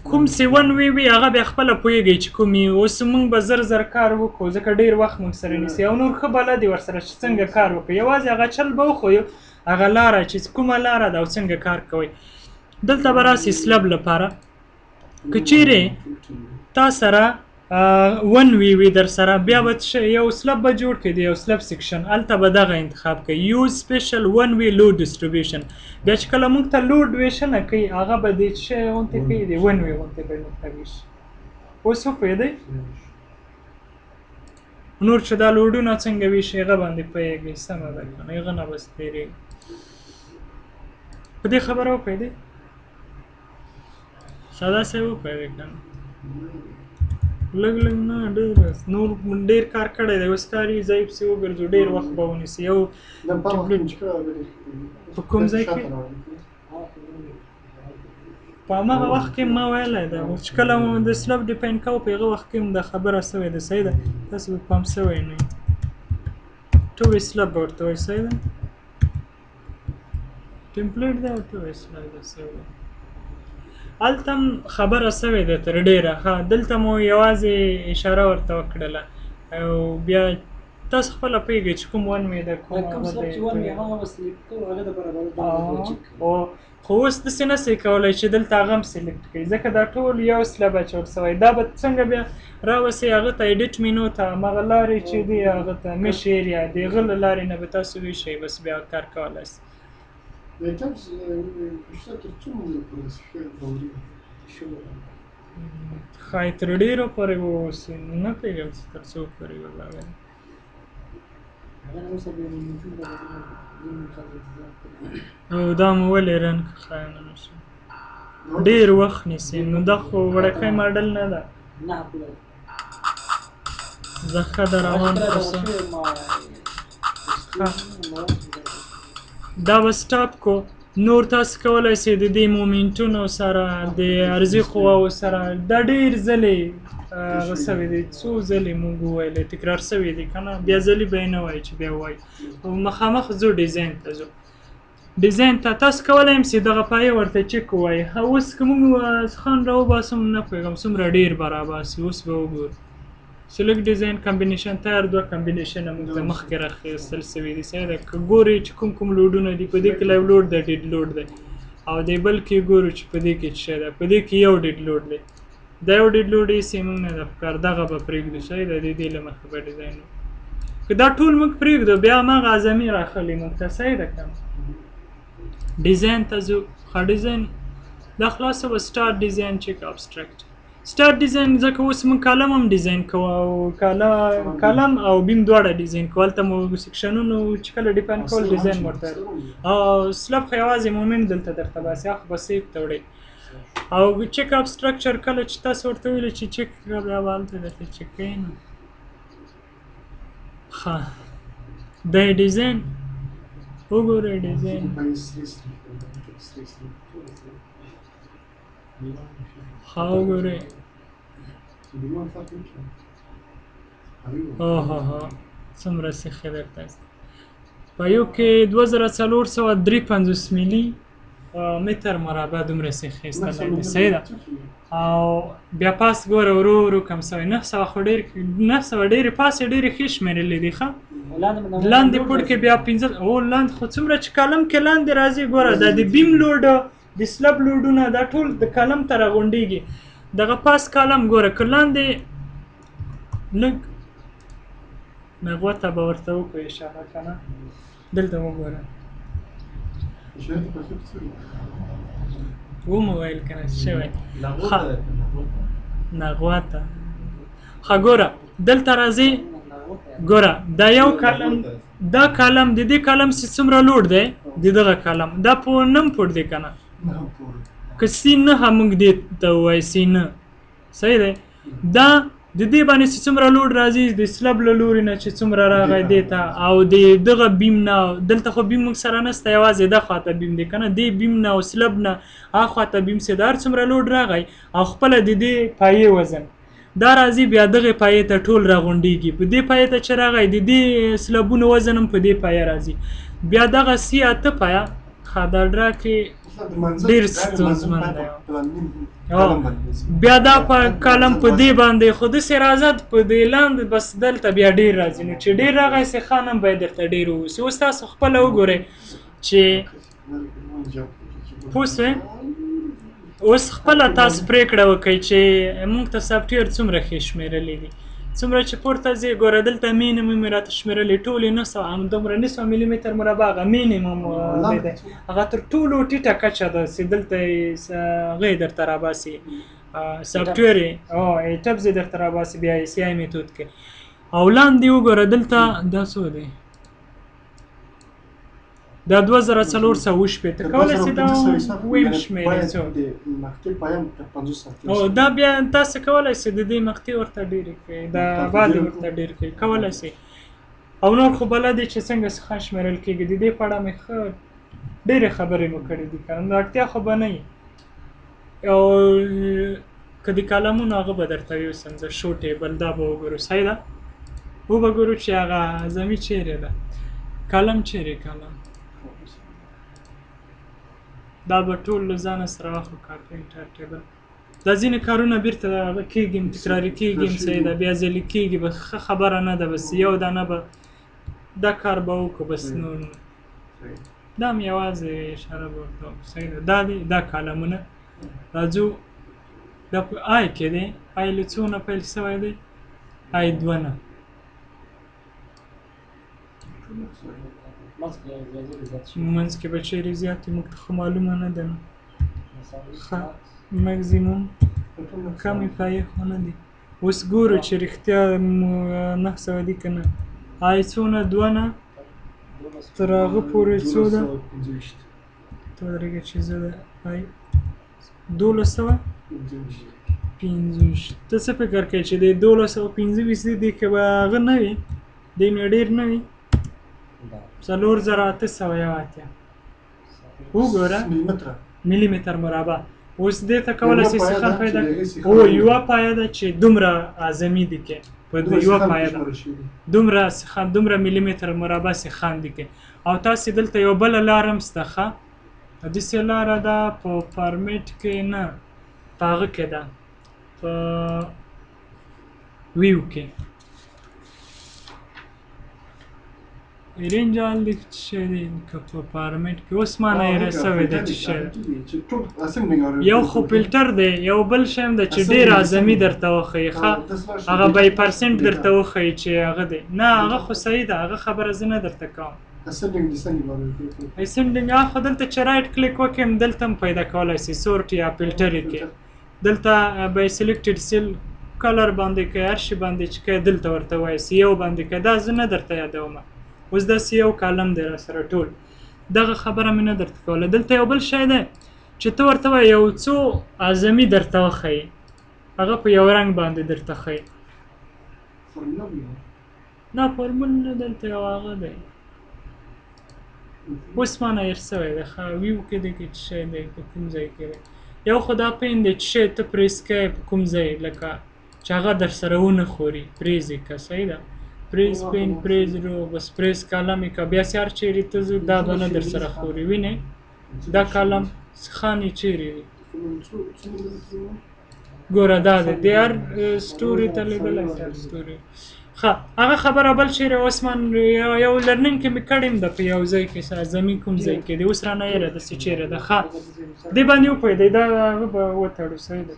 کوم چې one way وي هغه بیا خپله پوهېږئ چې کوم یې. اوس موږ به زر زر کار وکړو، ځکه ډېر وخت موږ سره نیسي او نور ښه بلد یې ورسره چې څنګه کار وکړو. یوازې هغه چل به وښیو، هغه لاره چې کومه لاره ده او څنګه کار کوئ. دلته به راسي slab لپاره، که چیرې تا سره one way وي در سره، بیا به یو slab به جوړ کړئ، د یو slab section، هلته به دغه انتخاب کوي، use special one way load distribution. بیا چې کله موږ ته load ویشنه کوي، هغه به د څه شی غوندې کوي، د one way غوندې به موږ ته ویشي. اوس وپوهېدئ؟ نور چې دا load ونه څنګه ویشي هغه باندې پوهېږئ. سمه ده که نه؟ هغه نه بس تېرېږي. په دې خبره وپوهېدئ؟ ساده صاحب وپوهېدئ که نه؟ لږ لږ نه، ډېر بس نور ډېر کار کړی دی. اوس کار یې ځای پسې وګرځو، ډېر وخت به ونیسي. یو په کوم ځای کې؟ په هماغه وخت کې ما ویلی ده چې کله مو د slab define کوو، په هغه وخت کې هم دا خبره سوې ده. صحیح ده، تاسو به پام سوی نه وي. two way slab به ورته وایي. صحیح ده، template ده او two way slab ده. صحیح ده، هلته هم خبره سوې ده تر ډېره. ښه، دلته مو یوازې اشاره ورته وکړله او بیا تاسو خپله پوهېږئ چې کوم one way ده، کوم کوم هغه slab دی. چې one way هغه به select کوو، هغه د برابرو باندې check کوو. خو اوس داسې نه سئ کولی چې دلته هغه هم select کړئ، ځکه دا ټول یو slab اچول سوی. دا به څنګه بیا راوسئ هغه ته edit menu ته، هماغه لارې چې دی هغه ته mesh area د هغه له لارې نه به تاسو ویشئ، بس بیا کار کولی سئ. د ETABS پښتو تر څومره پورې ښه باوري؟ ښایي تر ډېرو پورې واوسي، نه پوهېږم چې تر څو پورې به باوري. او دا مو ولې run کړه؟ ښایي نه شي، ډېر وخت نیسي. نو دا خو وړوکی ماډل نه ده. زه ښه ده روان اوسم. دا به stop کو. نور تاسو کولی شئ د دې moment ونو سره، د عرضي قواو سره، دا ډېر ځلې هغه سوی دی، څو ځلې موږ وویلې، تکرار سوی دی که نه؟ بیا ځلې به یې نه وایي چې بیا وایي. او مخامخ ځو design ته، ځو design ته. تاسو کولی هم شئ دغه پایه ورته چک ووایي. اوس که موږ خان راوباسم، نه پوهېږم څومره ډېر به راباسي، اوس به وګورو. select design combination، تیار دوه combination موږ ته مخکې راخیستل سوي دي. صحیح ده، که ګورئ چې کوم کوم load ونه دي، په دې کې live load دی، dead load دی، او دې بل کې ګورو چې په دې کې څه شی ده، په دې کې یو dead load دی. دا یو dead load یې سي موږ نه ده پکار، دغه به پرېږدو. صحیح ده، د دې له مخې به design وکړو. که دا ټول موږ پرېږدو بیا هماغه اعظمي راخلي موږ ته. صحیح ده که نه؟ design ته ځو. ښه، design دا خلاصه وه. start design check abstract. start design ځکه اوس موږ column هم design کوو، او column او beam دواړه design کوو. هلته مو section ونو چې کله define کول design ورته، او slab خو یوازې moment دلته درته باسي، هغه خو به save ته وړئ. او check up structure کله چې تاسو ورته ویلي چې چک بیا به هلته درته چک کوي. نو ښه، د design وګورئ ډیزاین. ښه وګورئ. اوه هو، څومره سیخې درته په یو کې 2453 ملي متر مربع دومره سیخې ایستلی دی. صحیح ده. او بیا پاس ګوره ورو ورو کم سوی، 900 خو ډېر، 900 ډېرې پاسې ډېرې ښې شمېرلې دي. ښه لاندې پوړ کې بیا پنځه، او لاندې خو څومره چې column کې لاندې راځي، ګوره دا د beam load، د slab لوډونه، دا ټول د column ته راغونډېږي. دغه پاس column ګوره که لاندې لږ نغوته به ورته وکړو اشاره که نه، دلته وګوره ومو ویل که نه شوی نغوته. ښه ګوره دلته راځي، ګوره دا یو column، دا column د دې column چې څومره load دی د دغه column، دا په نم پوړ دی که نه، که C نه موږ دې ته ووایو C نه، صحیح دی. دا د دې باندې چې څومره load راځي د slab له لوري نه چې څومره راغی دې ته، او د دغه beam نه، دلته خو beam موږ سره نشته، یوازې دا خواته beam دی که نه، دې beam نه او slab نه هاخوا ته beam سي، دا هر څومره load راغی او خپله د دې پایې وزن دا راځي، بیا دغې پایې ته ټول راغونډېږي. په دې پایې ته چې راغی د دې سلبونو وزن هم په دې پایه راځي. بیا دغه C اته پایه، ښه دا ډرا کې ډېر ستونزمن دی. بیا دا په column په دې باندې خو داسې راځد په دې لاندې، بس دلته بیا ډېر راځي. نو چې ډېر راغی سیخان هم باید درته ډېر واوسي. اوس تاسو خپله وګورئ چې پوه سوئ. اوس خپله تاسو پرېکړه وکړئ چې موږ ته software څومره ښې شمېرلې دي. څومره چې پورته ځې ګوره دلته minimum یې راته شمېرلې ټولې 900، همدومره 900 ملي متر مربع هغه minimum دی، هغه تر ټولو ټیټه کچه ده چې دلته یې هغه یې درته راباسي، software یې، ETABS یې درته راباسي بیا یې ACI method کې. او لاندې وګوره دلته دا څو دی، دا 2460 کولی شئ دا ویم شمېرې څو. او دا بیا تاسو کولی شئ د دې مقطع ورته ډېرې کړئ، دا ابعاد ورته ډېر کړئ کولی شئ. او نور خو بلد دی چې څنګه سیخان شمېرل کېږي، د دې په اړه مې ښه ډېرې خبرې مو کړې دي که نه، نو اړتیا خو به نه وي. او که د کالمونو هغه به درته یوسم زه show table، دا به وګورو. صحیح ده، وبه ګورو چې هغه اعظمي چیرې ده، column چیرې، column دا به ټول له ځانه سره واخلو. Carpenter table دا ځینې کارونه بیرته هغه کېږي، تکراري کېږي، صحیح ده، بیا ځلې کېږي، بس ښه خبره نه ده، بس یو دانه به دا کار به وکړو بس. نو دا هم یوازې اشاره به ورته وکړو. صحیح ده، دا دی دا کالمونه راځو. دا په I کې دی، I له څو نه پیل سوی دی، I دوه نه. منځ کې به چیرې زیات وي، موږ ته خو معلومه نه ده. ښه مکزیموم کمې پایې خو نه دي. اوس ګورو چې رښتیا 900 دي که نه. I څو نه، دوه نه تر هغه پورې څو ده؟ ته ودرېږه چې زه د I 1225. ته څه فکر کوې چې د 1225 دي، دې کې به هغه نه وي، دې نه ډېر نه وي؟ 4881 وګوره ملي متر مربع. اوس دې ته کولی شئ سیخان پیدا کړئ. هو یوه پایه ده چې دومره اعظمي دي کې په یوه پایه ده دومره سیخان، دومره ملي متر مربع سیخان دي کې. او تاسې دلته یوه بله لار هم شته، ښه داسې لاره ده په فارمیټ کې نه، په هغه کې ده، په view کې رینجال دی چې دی که په فارمیټ کې اوس ما نه یې سوی دی چې شی یو خو فلټر دی، یو بل شی هم دی چې ډېر اعظمي درته وښیي. ښه هغه by percent درته وښیي چې هغه دی نه، هغه خو صحیح ده، هغه خبره زه نه درته کوم. ascending هغه خو دلته چې right click وکړم دلته هم پیدا کولی شي sort یا فلټر یې کې، دلته by selected cell color باندې که هر شي باندې چې که دلته ورته وایي سی یو باندې که، دا زه نه درته یادوم. اوس داسې یو column دی را سره ټول، دغه خبره مې نه درته کوله. دلته یو بل شی دی چې ته ورته وایې یو څو اعظمي درته وښیي، هغه په یو رنګ باندې درته ښیي. نه فارمول نه، دلته یو هغه دی. اوس ما نه هېر سوی دی. ښه view کې دی کې څه شی دی، په کوم ځای کې دی. یو خو دا pane دی چې شی ته press کوې په کوم ځای، لکه چې هغه در سره ونه خوري، press یې که، صحیح ده. press pane، press row، بس press column یې که، بیا چې هر چېرې ته ځو دا به نه در سره خوري. وینې دا column سیخان یې چېرې دي؟ ګوره دا دی، د هر story ته لیدلی سي، هر story. ښه هغه خبره بل چېرې اوس من یو learning کې مې کړې هم ده په یو ځای کې، اعظمي کوم ځای کې دی اوس رانه هېره ده چې چېرې ده. ښه دې باندې وپوهېدئ، دا هغه به وتړو، صحیح ده.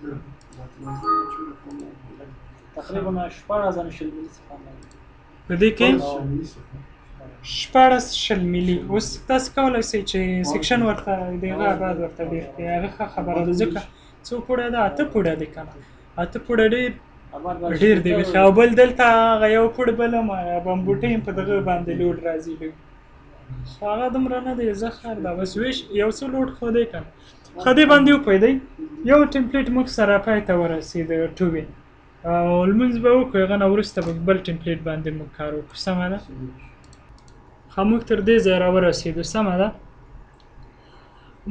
تقریبا 16 شل ملي څخه په دې کې 16 شل ملي. اوس تاسو کولی شئ چې section ورته د هغه ابعاد ورته ډېر کړئ، هغه ښه خبره ده، ځکه څو پوړه ده؟ اته پوړه دی که نه، اته پوړه ډېر ډېر دی بیخي. او بل دلته هغه یو پوړ بل هم بمبوټۍ هم په دغه باندې load راځي لږ، خو هغه دومره نه دی، زه خیر ده بس ویش یو څه load خو دی که نه. ښه دې باندې وپوهېدئ. یو template موږ سره پای ته ورسېد ټوبې، او لمونځ به وکړو، هغه نه وروسته به بل template باندې موږ کار وکړو، سمه ده؟ ښه موږ تر دې ځایه راورسېدو، سمه ده.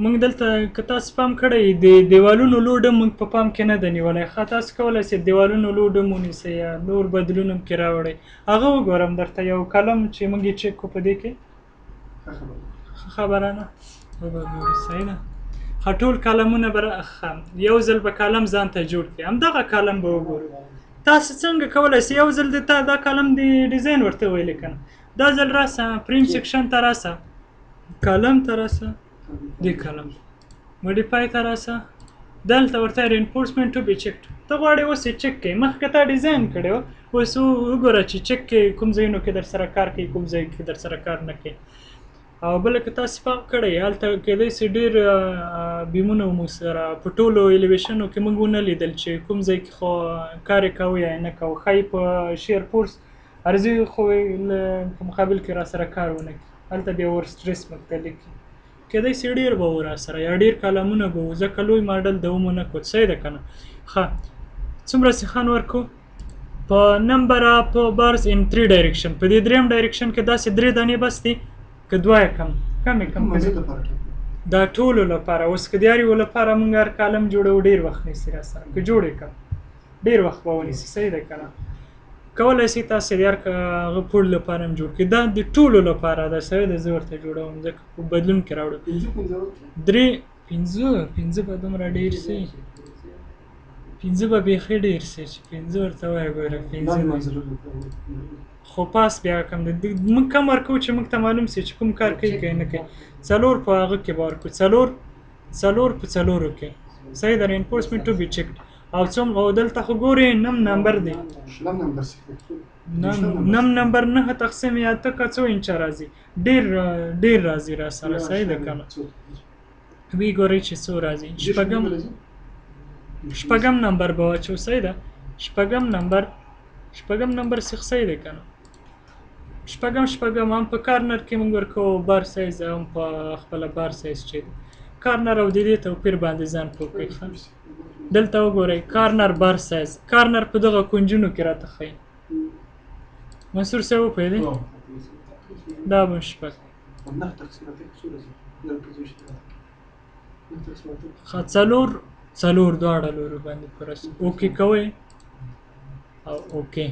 موږ دلته که تاسو پام کړی د دیوالونو load هم موږ په پام کې نه دی نیولی. ښه تاسو کولی شئ دیوالونو load هم ونیسئ یا نور بدلون هم کې راوړئ. هغه وګورم درته یو column چې موږ یې چک کړو په دې کې، ښه خبره نه وبه ګورو، صحیح ده. ښه ټول column ونه به ښه یو ځل به column ځان ته جوړ کړي، همدغه column به وګورو. تاسو څنګه کولی شئ یو ځل د تا دا column د design ورته ویلی که نه، دا ځل راسه frame section ته راسه، column ته راسه، دې column modify ته راسه، دلته ورته reinforcement to be checked، ته غواړې اوس یې چک کړې، مخکې تا design کړی و، اوس وګوره چې چک کې کوم ځایونو کې در سره کار کوي، کوم ځای کې در سره کار نه کوي. او بله که تاسو پام کړی هلته کېدای شي ډېر beam ونه موږ سره په ټولو elevation و کې موږ ونه لیدل چې کوم ځای کې خو کار یې کاوه یا یې نه کاوه. ښایي په shear force عرضي خو په مقابل کې را سره کار ونه کړي، هلته بیا over stress موږ ته لیکي. کېدای شي ډېر به و را سره یا ډېر column ونه به و، ځکه لوی ماډل د ومو نه کړو، صحیح ده که نه؟ ښه څومره سیخان ورکو په number of bars in 3 direction، په دې دریم direction کې داسې درې دانې بس دي که دوه یې کم کم یې کم کړي دا ټولو لپاره. اوس که د هر یو لپاره موږ هر column جوړوو ډېر وخت نیسي را سره، که جوړ یې کړم ډېر وخت به ونیسي، صحیح ده که نه؟ کولی شئ تاسې د هر هغه پوړ لپاره هم جوړ کړئ، دا د ټولو لپاره ده، صحیح ده. زه ورته جوړوم ځکه په بدلون کې راوړم. درې پنځه، پنځه به دومره ډېر سي، پنځه به بیخي ډېر سي چې پنځه ورته وایي ګوره پنځه خو پاس بیا کم دی، موږ کم ورکوو چې موږ ته معلوم سي چې کوم کار کوي که نه کوي. څلور په هغه کې به ورکوو، څلور څلور په څلورو کې، صحیح ده. reinforcement to be checked. او څوم او دلته خو ګورې نم نمبر دی، نم نمبر 9 تقسیم یا اته که څو انچه راځي، ډېر ډېر راځي را سره، صحیح ده که نه؟ وی ګورئ چې څو راځي. شپږم نمبر به واچو، صحیح ده. شپږم نمبر، شپږم نمبر سیخ صحیح دی که نه؟ شپږم شپږم هم په corner کې موږ ورکوو bar size، هم په خپله bar size چې دی corner او د دې توپیر باندې ځان پوه کړئ. دلته وګورئ corner bar size، corner په دغه کنجونو کې راته ښیي. منصور صاحب وپوهېدی؟ دا به شپږ. ښه څلور څلور دواړه لورو باندې پوره سو. okay کوئ او okay.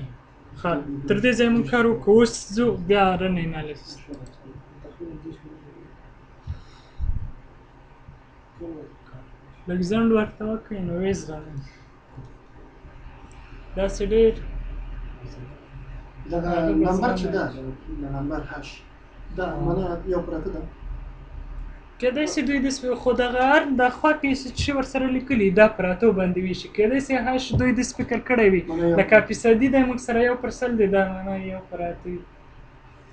ښه تر دې ځایه موږ کار وکړو، اوس ځو بیا run analysis. لږ ځنډ ورته وکړئ نو ویې زغمئ، داسې ډېر دغه نمبر چې ده، نمبر هش دا معنا یو پراته ده. کېدای شي دوی داسې خو دغه هر د خوا کې چې ورسره لیکلي دا پراتو باندې ویشي، کېدای شي هش دوی داسې فکر کړی وي لکه فیصدي دی موږ سره 1 پر 100 دی، دا معنا یو پراته وي.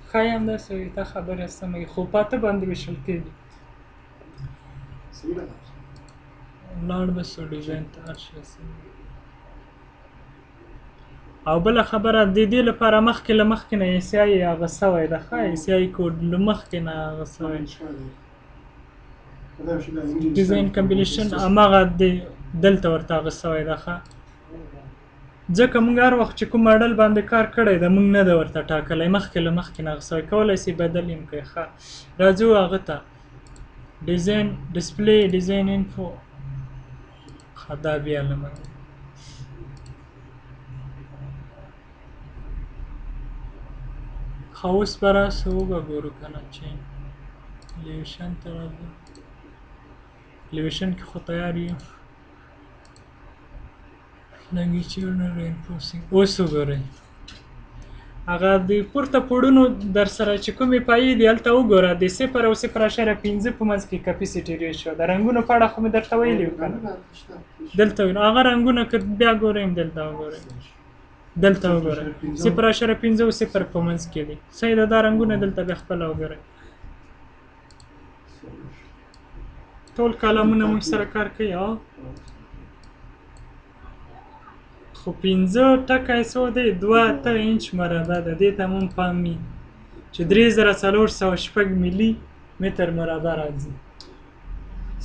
ښایي همداسې وي، تا خبره سمه وي، خو په اته باندې ویشل کېږي. لاړ به سو design ته هر شی سم. او بله خبره د دې لپاره مخکې له مخکې نه ACI هغه سوی ده، ښه ACI code له مخکې نه هغه سوی design compilation هماغه دی دلته ورته هغه سوی ده. ښه ځکه موږ هر وخت چې کوم ماډل باندې کار کړی ده موږ نه ده ورته ټاکلی، مخکې له مخکې نه هغه سوی، کولی سي بدل یې هم کړئ. ښه، راځو هغه ته، design display design info. ښه، دا بیا له منځه. ښه، اوس به راسو وبه ګورو که نه چې elevation ته راځو. elevation کې خو تیار یو. longitudinal reinforcing. اوس وګورئ هغه د پورته پوړونو در سره چې کومې پایې دي هلته وګوره، د 0 او 0.5 په منځ کې capacity ratio. د رنګونو په اړه خو مې درته ویلي وو که نه؟ دلته وینو هغه رنګونه، که بیا ګورئ هم دلته وګورئ، دلته وګورئ 0.5 او 0 په منځ کې دي. صحیح ده، دا رنګونه دلته بیا خپله وګورئ. ټول کالمونه موږ سره کار کوي. او خو 5 ټکی څو دی، 2 انچ مربع ده. دې ته مونږ پام وي چې 3406 ملي متر مربع راځي.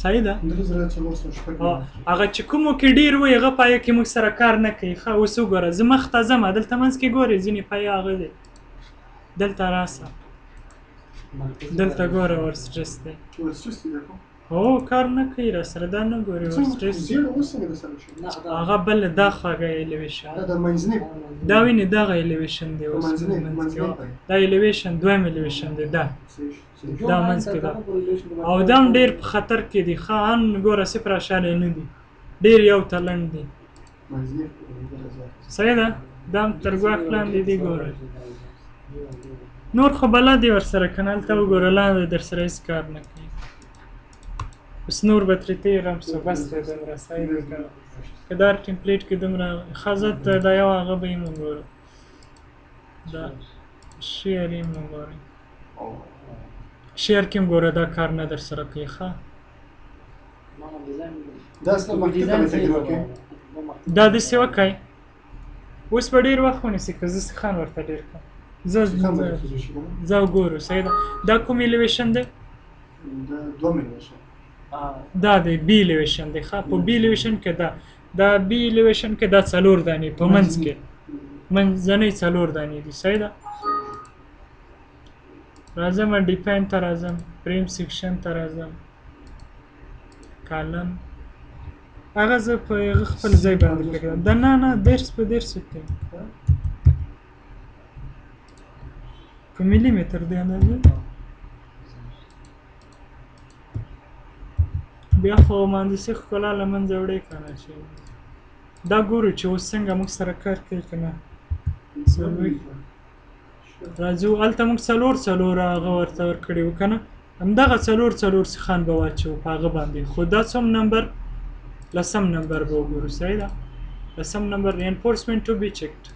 صحیح ده؟ 3406. هغه چې کومو کې ډېر وي هغه پایه کې موږ سره کار نه کوي. ښه، اوس وګوره، زه مخته ځم، دلته منځ کې ګورې ځینې پایه هغه دی. دلته راسه، دلته ګوره overstress دی. هو، کار نه کوي را سره، دا نه ګوري overstress. هغه بل دا خواږه elevation، دا وینې دغه elevation دی اوس منځ کې. دا elevation دویم elevation دی، دا دا منځ کې ده. او دا هم ډېر په خطر کې دی. ښه، ان ګوره 0.9 دي، ډېر یو ته لنډ دی. صحیح ده، دا هم تر ګواښ لاندې دی. ګوره نور خو بلد دی ورسره که نه، هلته وګوره لاندې در سره هېڅ کار نه کوي. اوس نور به ترې تېر هم سو، بس دی دومره. صحیح دی که نه؟ که دا template کې دومره ښه، زه دا یو هغه به یې هم وګورو، دا shear یې هم وګورئ. shear کې هم ګوره دا کار نه در سره کوي. ښه، دا داسې وکړئ. اوس به ډېر وخت ونیسي که زه سیخان ورته ډېر کړم. زه زه ګورو. صحیح ده، دا کوم elevation دی؟ دا دی B elevation دی. ښه، په B elevation کې دا دا B elevation کې دا څلور دانې په منځ کې، منځنۍ څلور دانې دي. صحیح ده، راځم define ته راځم، frame section ته راځم، column هغه زه په هغه خپل ځای باندې پرېږدم. دا نه نه 30 په 30 کې په ملي متر دی اندازه. بیا خو مهندسي ښکلا له منځه وړي که نه؟ چې دا ګورو چې اوس څنګه موږ سره کار کوي که نه. راځو هلته موږ څلور څلور هغه ورته ورکړي وو که نه، همدغه څلور څلور سیخان به واچوو په هغه باندې. خو دا څوم نمبر؟ لسم نمبر به وګورو. صحیح ده، لسم نمبر reinforcement to be checked.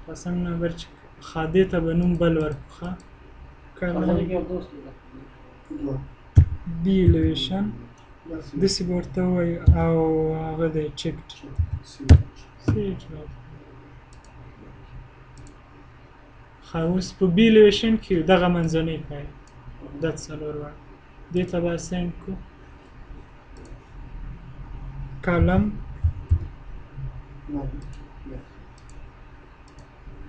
لسم نمبر چې ښه، دې ته به نوم بل ورکړو. ښه، B elevation داسې به ورته ووایو، او هغه دی checked. ښه، اوس په B elevation کې دغه منځنۍ پایه دا څلور واړه دې ته به assign کړو. column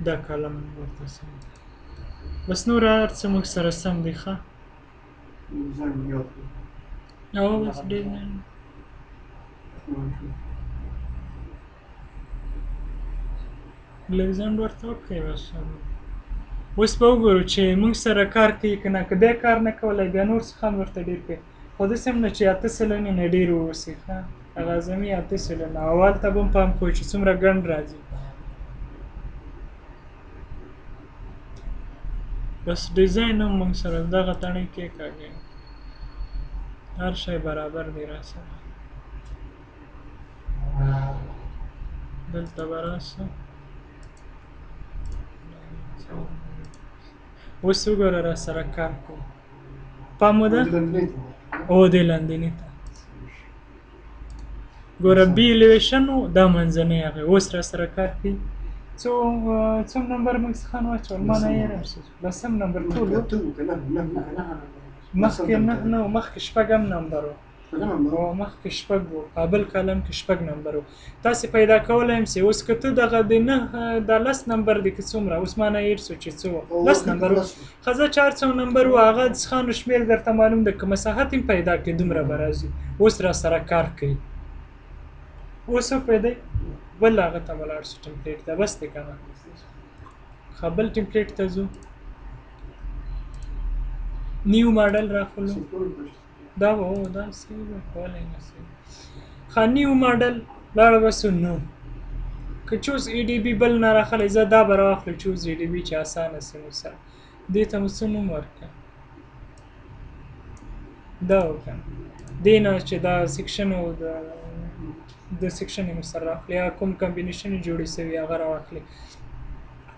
دا column ورته سم. بس نور هر څه موږ سره سم دی. ښه، او بس ډیزاین لږ ورته وکړئ. بس اوس به وګورو چې موږ سره کار کوي که نه. که بیا کار نه کولی بیا نور سیخان ورته ډېر کړئ، خو داسې هم نه چې 8% نه ډېر واوسي. ښه، هغه اعظمي 8%، او هلته به هم پام کوئ چې څومره ګڼ راځي. بس ډیزاین هم موږ سره دغه تڼۍ کېکاږئ، هر شی برابر دی را سره. دلته به راسو. اوس وګوره را سره کار کوم. پام مو ده؟ او دې لاندیني ته ګوره، B elevation و، دا منځنۍ هغې اوس را سره کار کوي. څوم نمبر موږ سیخان واچول؟ ما نه یې رم لسم نمبر ټول و. مخکې نه نه، مخکې شپږم نمبر و. شپږ نمبر. او مخکې شپږ وو، کابل کالم کې شپږ نمبر وو. تاسې پیدا کولی هم سئ. اوس که ته دغه د نه دا لس نمبر دی که څومره، اوس ما نه هېر سو چې څه وو، لس نمبر وو. ښځه چې هر څو نمبر وو هغه د سیخانو شمېر درته معلوم ده، که مساحت هم پیدا کړې دومره به راځي. اوس را سره کار کوي. اوس وپوهېدئ؟ بل هغه ته به لاړ سو ټمپلیټ ته، بس دی که نه؟ ښه، بل ټمپلیټ ته ځو. نیو ماډل راخلو. دا به هو دا څه به کولی نه سي. ښه، نیو ماډل لاړ به سو. نو که چوز ای ډي بي بل نه راخلی، زه دا به راواخلو چوز ای ډي بي چې اسانه سي. مو سره دې ته مو څه نوم ورکړه؟ دا وکړه دې نه چې دا سیکشن او د سیکشن یې مو سره راخلي، یا کوم کمبینیشن یې جوړې سوي هغه راواخلي.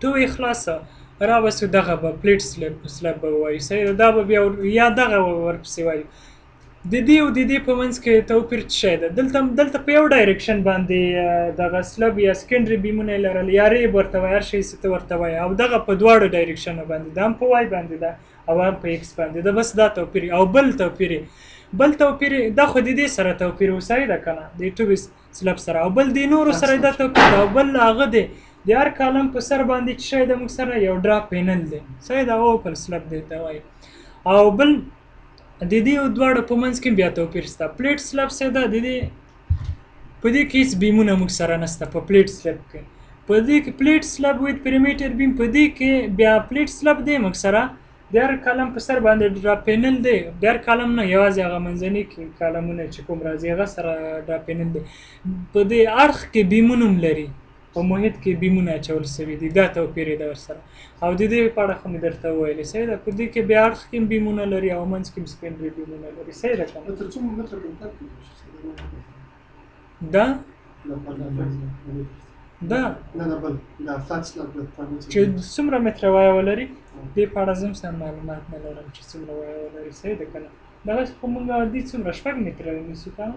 ټو یې خلاصه را به سو. دغه به پلیټ سلب به ووایو، صحیح ده؟ دا به بیا یا دغه به ورپسې وایو. د دې او د دې په منځ کې توپیر څه شی ده؟ دلته په یو ډایرکشن باندې دغه سلب یا سیکنډري بیمونه یې لرل، یا ریب ورته وایي، هر شی څه ته ورته وایي. او دغه په دواړو ډایرکشنو باندې ده، هم په وای باندې ده او هم په ایکس باندې ده. بس دا توپیر. او بل توپیر دا خو د دې سره توپیر و، صحیح ده که نه؟ د ټو بي سلب سره. او بل د نورو سره دا توپیر ده. او بل هغه دی د هر کالم په سر باندې چې شی ده موږ سره یو ډراپ پینل دی، صحیح ده؟ اوپن سلب دی ته وایي. او بل د دې دواړو په منځ کې بیا توپیر شته. پلیټ سلب څه ده؟ د دې په دې کې هېڅ بیمونه موږ سره نشته په پلیټ سلب کې. په دې کې پلیټ سلب ویت پریمیټر بیم، په دې کې بیا پلیټ سلب دی موږ سره د هر کالم په سر باندې ډراپ پینل دی. د هر کالم نه، یوازې هغه منځني کې کالمونه چې کوم راځي هغه سره ډراپ پینل دی. په دې اړخ کې بیمونه هم لري، په محیط کې بیمونه اچول سوي دي، دا توپیر یې ده ورسره. او د دې په اړه خو مې درته وویلې، صحیح ده؟ په دې کې بیا اړخ کې هم بیمونه لري او منځ کې هم سیکنډري بیمونه لري، صحیح ده که نه؟ تر څومره متره پورې کار کوي؟ دا؟ دا؟ نه نه، بل دا فلات سلب چې څومره متره وایه ولري، دې په اړه زه هم سم معلومات نه لرم چې څومره وایه ولري، صحیح ده که نه؟ دغه خو موږ عادي څومره شپږ متره نیسو که نه؟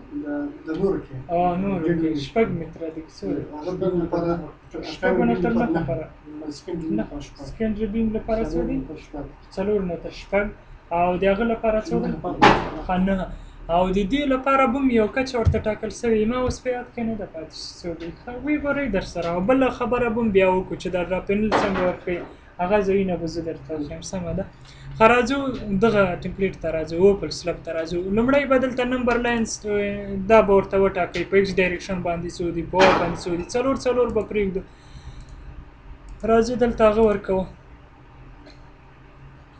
د نورو کې. نورو کې شپږ متره دی که څو دی؟ هغه بیم لپاره شپږو نه تر نهو لپاره. سیکنډري بیم لپاره څو دی؟ څلور نه تر شپږ. او د هغه لپاره څو دی؟ ښه، نهه. او د دې لپاره به هم یو کچه ورته ټاکل سوې، ما اوس په یاد کې نه ده پاتې چې څو دی. ښه، ویې ګورئ در سره. او بله خبره به هم بیا وکړو چې دا ډراپ پینل څنګه ورکوي، هغه ځایونه به زه درته وښیم، سمه ده؟ ښه، راځو دغه ټمپلیټ ته راځو، اوپل سلب ته راځو. لومړی به دلته نمبر لاینز دا به ورته وټاکئ، په ایکس ډایرکشن باندې څو دي، په وای باندې څو دي، څلور څلور به پرېږدو. راځو دلته هغه ورکوو،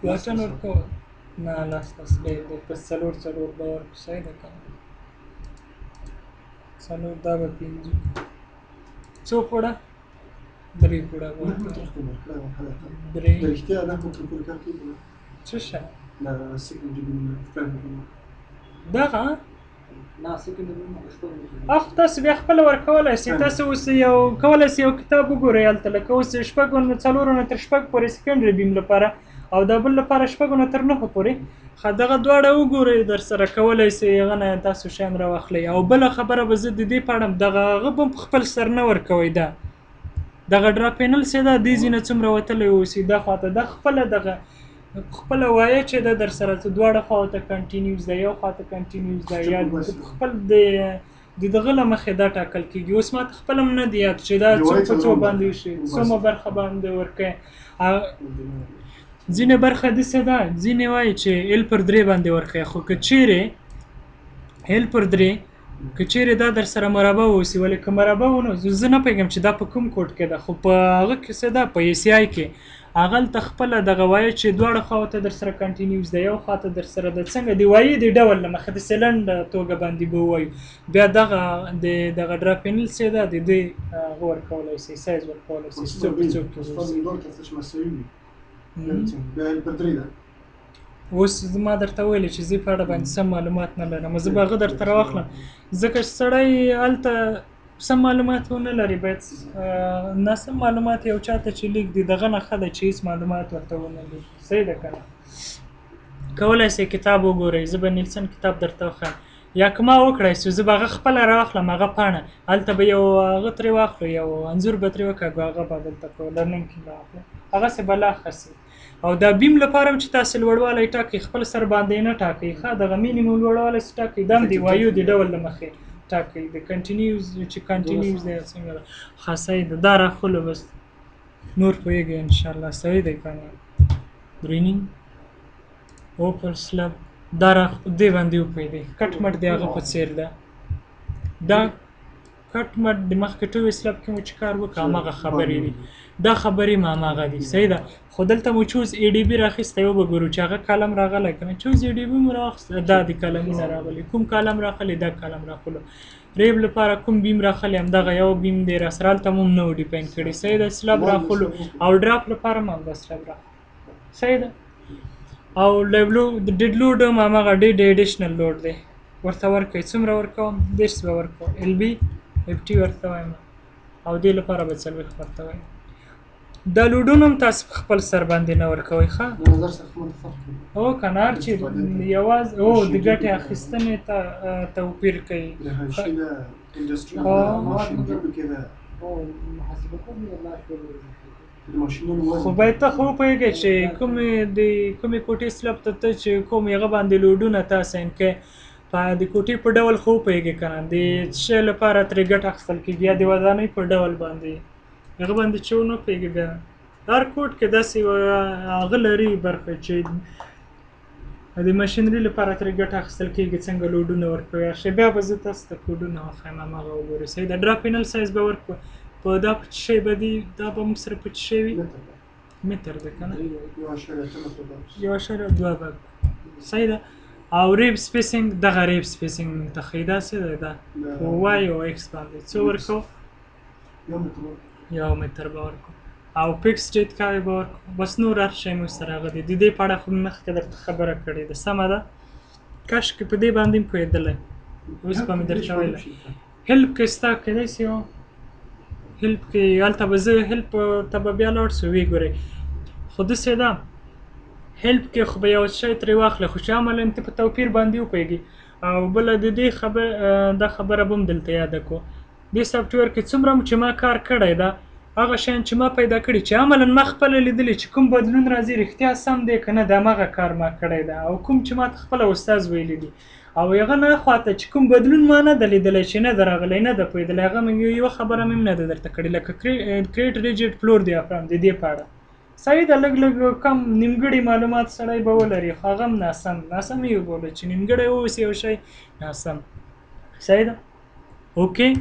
واټن ورکوو. نه، لاس لاس ډېر دی، په څلور څلور به ورکړو، صحیح ده که نه؟ څلور، دا به پنځه، څو پوړه؟ درې پوړه به ورکړو. درې. رښتیا نه متره پورې کار کوي؟ څه شی؟ دا سیکنډري بیم پرایمري بیم. دغه؟ نه، سیکنډري بیم شپږ متره. اخ، تاسو بیا خپله ورکولی شئ. تاسو اوس یو کولی شئ یو کتاب وګورئ هلته، لکه اوس شپږو نه څلورو نه تر شپږ پورې سیکنډري بیم لپاره، او دا بل لپاره شپږو نه تر نهو پورې. ښه، دغه دواړه وګورئ در سره، کولی شئ هغه نه تاسو شیان راواخلئ. او بله خبره به زه د دې په اړه دغه هغه به هم په خپل سر نه ورکوئ. دا دغه ډراپ پینل څه ده، دې ځای نه څومره وتلی اوسي دا خواته، دا خپله دغه خپله وایه چې ده در سره څه دواړه خواو ته کنټینیوز ده، یو خواته کنټینیوز ده، یا خپل د دغه له مخې دا ټاکل کېږي. اوس ما ته خپله هم نه دی یاد چې دا څو په څو باندې شي، څومره برخه باندې ورکوي. ځینې برخه داسې ده، ځینې وایي چې ایل پر درې باندې ورکوي، خو که چیرې ایل پر درې، که چیرې دا در سره مربع اوسي، ولې که مربع ونه، زه نه پوهېږم چې دا په کوم کوډ کې ده، خو په هغه کې څه ده، په ای سي آی کې هغلته خپله دغه وایي چې دواړه خواو ته در سره کنټینیوز ده، یو خوا ته در سره ده، څنګه د وایي د ډول له مخې داسې لنډه توګه باندې به ووایو. بیا دغه د دغه ډراپ پینل څه ده، د دې هغه ورکولی شي، سایز ورکولی شي، څو په څو کې اوسي. اوس ما درته وویل چې زه په اړه باندې سم معلومات نه لرم، زه به هغه درته راواخلم، ځکه چې سړی هلته سم معلومات ونه لري، باید ناسم معلومات یو چاته چې لیږدي دغه نه ښه ده چې هېڅ معلومات ورته ونه لري، صحیح ده که نه؟ کولی شئ کتاب وګورئ، زه به نیلسن کتاب درته وښیم. یا که ما وکړای سو زه به هغه خپله راواخلم، هغه پاڼه هلته به یو هغه ترې واخلو، یو انځور به ترې وکاږو، هغه به دلته په learning کې راواخلو، هغسې به لا ښه سي. او دا beam لپاره هم چې تاسې لوړوالی ټاکئ خپل سر باندې نه ټاکئ، ښه دغه minimum لوړوالی چې ټاکئ دا هم د وایو د ډول له مخې ټاکئ، د continuous چې continuous دی څنګه ده. ښه صحیح ده، دا راخلو بس، نور پوهېږئ انشاءالله. صحیح دی که نه؟ درې نیم open slab دا را دې باندې وپوهېدئ، کټ مټ د هغه په څېر ده. دا کټ مټ د مخکې two-way slab کې مو چې کار وکړ هماغه خبرې دي، دا خبرې هم هماغه دي. صحیح ده، خو دلته مو choose EDB راخیستی، وبه ګورو چې هغه column راغلی که نه. choose EDB مو راواخیست، دا د column ونه راغلي، کوم column راخلي؟ دا column راخلو. rib لپاره کوم beam راخلي؟ همدغه یو beam دی راسره، هلته مو هم نه و define کړی. صحیح ده، slab راخلو او drop لپاره هم همدا slab راخلو. صحیح ده. او live load د dead load هم هماغه dead additional load دی، ورته ورکوي. څومره ورکوم؟ 30 به ورکوم، LB FT ورته وایم، او دې لپاره به 40 ورته وایم. دا load ونه هم تاسو په خپل سر باندې نه ورکوئ، ښه؟ د نظر سره خپل فرق کوي. هو که نه، هر چې یوازې هو د ګټې اخیستنې ته توپیر کوي. رهایشي ده، industry ده، machinery پکې ده. محاسبه کوم الله شکر. خو باید ته خو وپوهېږې چې کومې د کومې کوټې slab ته ته چې کوم هغه باندې load ونه ته assign کوې، په د کوټې په ډول خو وپوهېږې که نه، د څه شی لپاره ترې ګټه اخیستل کېږي، یا د ودانۍ په ډول باندې هغه باندې چې ونه پوهېږې. بیا هر کوډ کې داسې یوه هغه لري برخه چې د machinery لپاره ترې ګټه اخیستل کېږي، څنګه load ونه ورکوي هر شی. بیا به زه تاسو ته کوډونه وښایم، هماغه وګورئ. صحیح ده. drop panel size به ورکړو په دا په څه شی به دي، دا به موږ سره په څه شی وي؟ متر ده که نه؟ 1.2 به. صحیح ده. او rib spacing، دغه rib spacing موږ ته ښیي، دا څه دی؟ دا په Y او X باندې څه ورکوو؟ 1 متر به ورکوو. او fix date کاوي به ورکوو. بس نور هر شی موږ سره هغه دی. د دې په اړه خو مې مخکې درته خبره کړې ده، سمه ده؟ کاشکې په دې باندې هم پوهېدلی، اوس به مې درته ویلی. help کې ستا کېدای شي یو help کې، هلته به زه help ته به بیا لاړ سو ویې ګورئ. خو داسې ده help کې خو به یو شی ترې واخلې، خو چې عملاً ته په توپیر باندې وپوهېږې. او بله د دې دا خبره به هم دلته یاده کړو، دې software کې څومره هم چې ما کار کړی ده، هغه شیان چې ما پیدا کړي چې عملاً ما خپله لیدلي چې کوم بدلون راځي رښتیا سم دی که نه، د هماغه کار ما کړی ده. او کوم چې ما ته خپله استاد ویلي دي، او هغه نه خواته چې کوم بدلون ما نه ده لیدلی چې نه ده راغلی نه ده پوهېدلی، هغه مې یوه خبره مې هم نه ده درته کړې، لکه create rigid floor diaphragm د دې په اړه. صحیح ده، لږ لږ کم نیمګړي معلومات سړی به ولري، خو هغه هم ناسم ناسم یې وبوله چې نیمګړی واوسي یو شی ناسم. صحیح ده. okay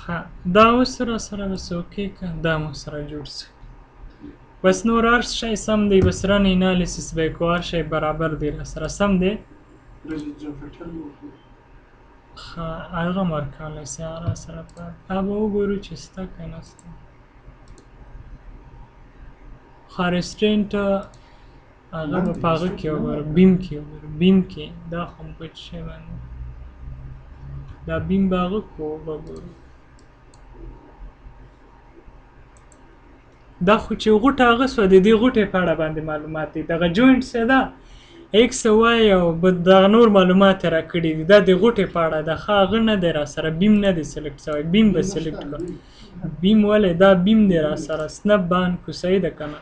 ښه، دا اوس را سره بس okay که دا مو سره جوړ سو، بس نور هر شی سم دی، بس run analysis به یې کوو، هر شی برابر دی را سره سم دی. ښه، هغه هم ورکولی سي، هغه را سره په دا به وګورو چې سته که نه سته. ښه، restraint هغه به په هغه کې وګورو، beam کې وګورو، beam کې دا خو هم په څه شی باندې دا beam به هغه کوو، به ګورو. دا خو چې غوټه هغه سوه، د دې غوټې په اړه باندې معلومات دي، دغه joint څه ده X Y او دغه نور معلومات یې راکړي دي، دا د غوټې په اړه ده. ښه، هغه نه دی راسره، beam نه دی select شوی، beam به select کړو. beam ولې؟ دا beam دی راسره، snap به on کړو. صحیح ده که نه؟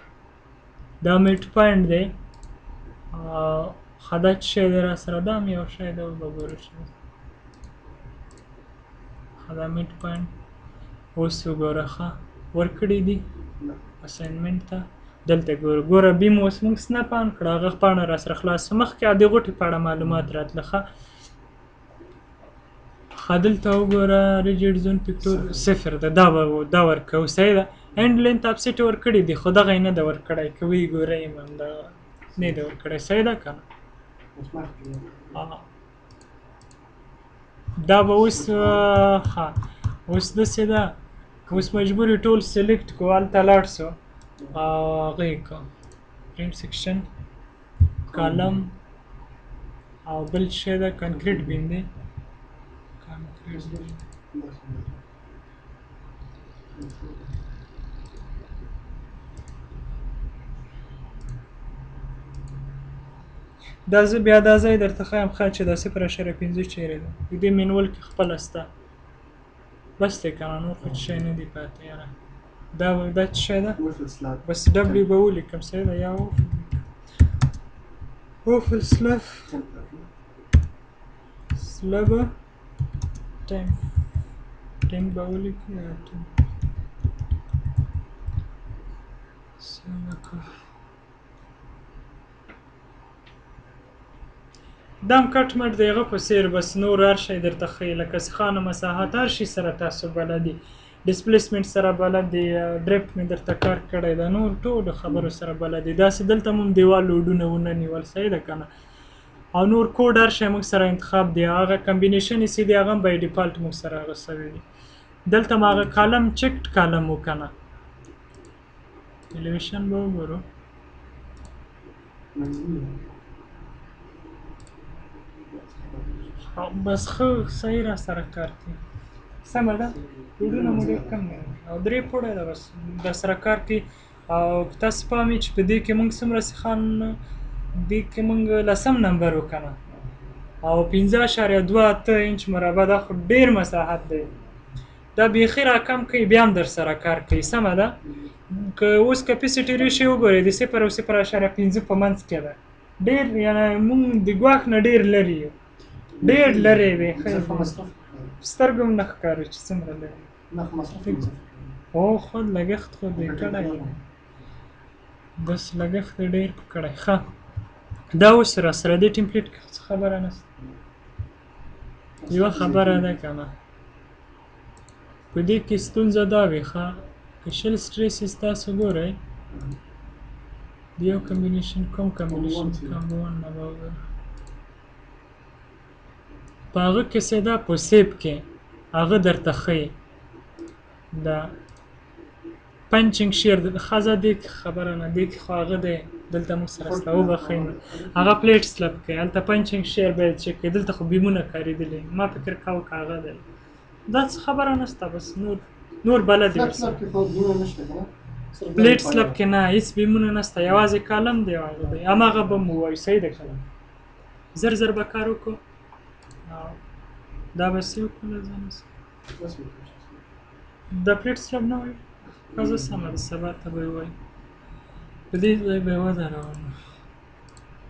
دا midpoint دی. ښه، دا څه شی دی راسره؟ دا هم یو شی دی، وبه ګورو چې ښه، دا midpoint اوس وګوره. ښه، ورکړي دي assignment ته. دلته ګوره، ګوره beam اوس موږ snap on کړه، هغه پاڼه راسره خلاص شوه. مخکې د غوټې په اړه معلومات راتله. ښه ښه، دلته وګوره rigid zone factor 0 ده، دا به دا ورکوو. صحیح ده. end length offset ورکړي دي، خو دغه یې نه ده ورکړی، که ویې ګورئ هم دا نه ده ورکړی. صحیح ده که نه؟ دا به اوس ښه، اوس داسې ده، اوس مجبور یو ټول select کړو، هلته لاړ سو او هغه یې کړو frame section column او بل څه شی ده، concrete beam دی، concrete beam. دا زه بیا دا ځای درته ښایم ښه چې دا 0.5 چیرې ده، د دې manual کې خپله سته. بس دی که نه، نور خو څه شی نه دی پاتې. یاره دا دا څه شی ده؟ بس W به ولیکم، صحیح ده؟ یا اوفل slab slab temp temp به ولیکم یا temp سمه. دا هم کټ مټ د هغه په څېر، بس نور هر شی درته ښیي، لکه سیخانو مساحت هر شي سره تاسو بلد دي، displacement سره بلد دي، drift مې درته کار کړی ده، نور ټولو خبرو سره بلد دي. داسې دلته مونږ دیوال load ونه ونه نیول، صحیح ده که نه؟ او نور کوډ هر شی موږ سره انتخاب دی، هغه combination یې څه دی هغه هم by default موږ سره هغه سوی دی. دلته ما هغه column checked column و که نه، elevation به وګورو. بس ښه صحیح را سره کار کوي، سمه ده. load ونه مو ډېر کم دی او درې پوړی ده، بس در سره کار کوي. او که تاسو پام وي چې په دې کې موږ څومره سیخان، دې کې موږ لسم نمبر وکنه او 5.28 انچ مربع، دا خو ډېر مساحت دی، دا بیخي را کم کوي، بیا هم در سره کار کوي، سمه ده. که اوس capacity ratio وګورئ د 0 او 0.5 په منځ کې ده، ډېر یعنې موږ د ګواښ نه ډېر لرې یو، ډېر لرې بیخي سترګو هم نه ښکاري چې څومره لرې. هو خو لګښت خو دې کړی، بس لګښت دې ډېر کړی. ښه دا اوس را سره دې template کې څه خبره نشته، یوه خبره ده که نه، په دې کې ستونزه دا وي ښه که 20 stresses تاسو ګورئ د یو combination کوم combination combo one نه به وګورئ په هغه کې څه ده، په SAFE کې هغه درته ښیي دا punching shear ښځه دې کې خبره نه، دې کې خو هغه دی دلته موږ سره سته وبخښئ، هغه plate slab کوي، هلته punching shear باید چک کړي، دلته خو beam ونه کارېدلي، ما فکر کاوه که هغه دی، دا څه خبره نشته، بس نور نور بلد دی. plate slab کې نه هیڅ beam ونه نشته، یوازې column دی او هغه دی، هماغه به مو وایو، صحیح ده که نه؟ زر زر به کار وکړو، دا به څه وکړو له ځانه سره؟ دا plate slab نه وایو، ښه سمه ده، سبا ته به یې وایو، په دې ځای به یې ودروم.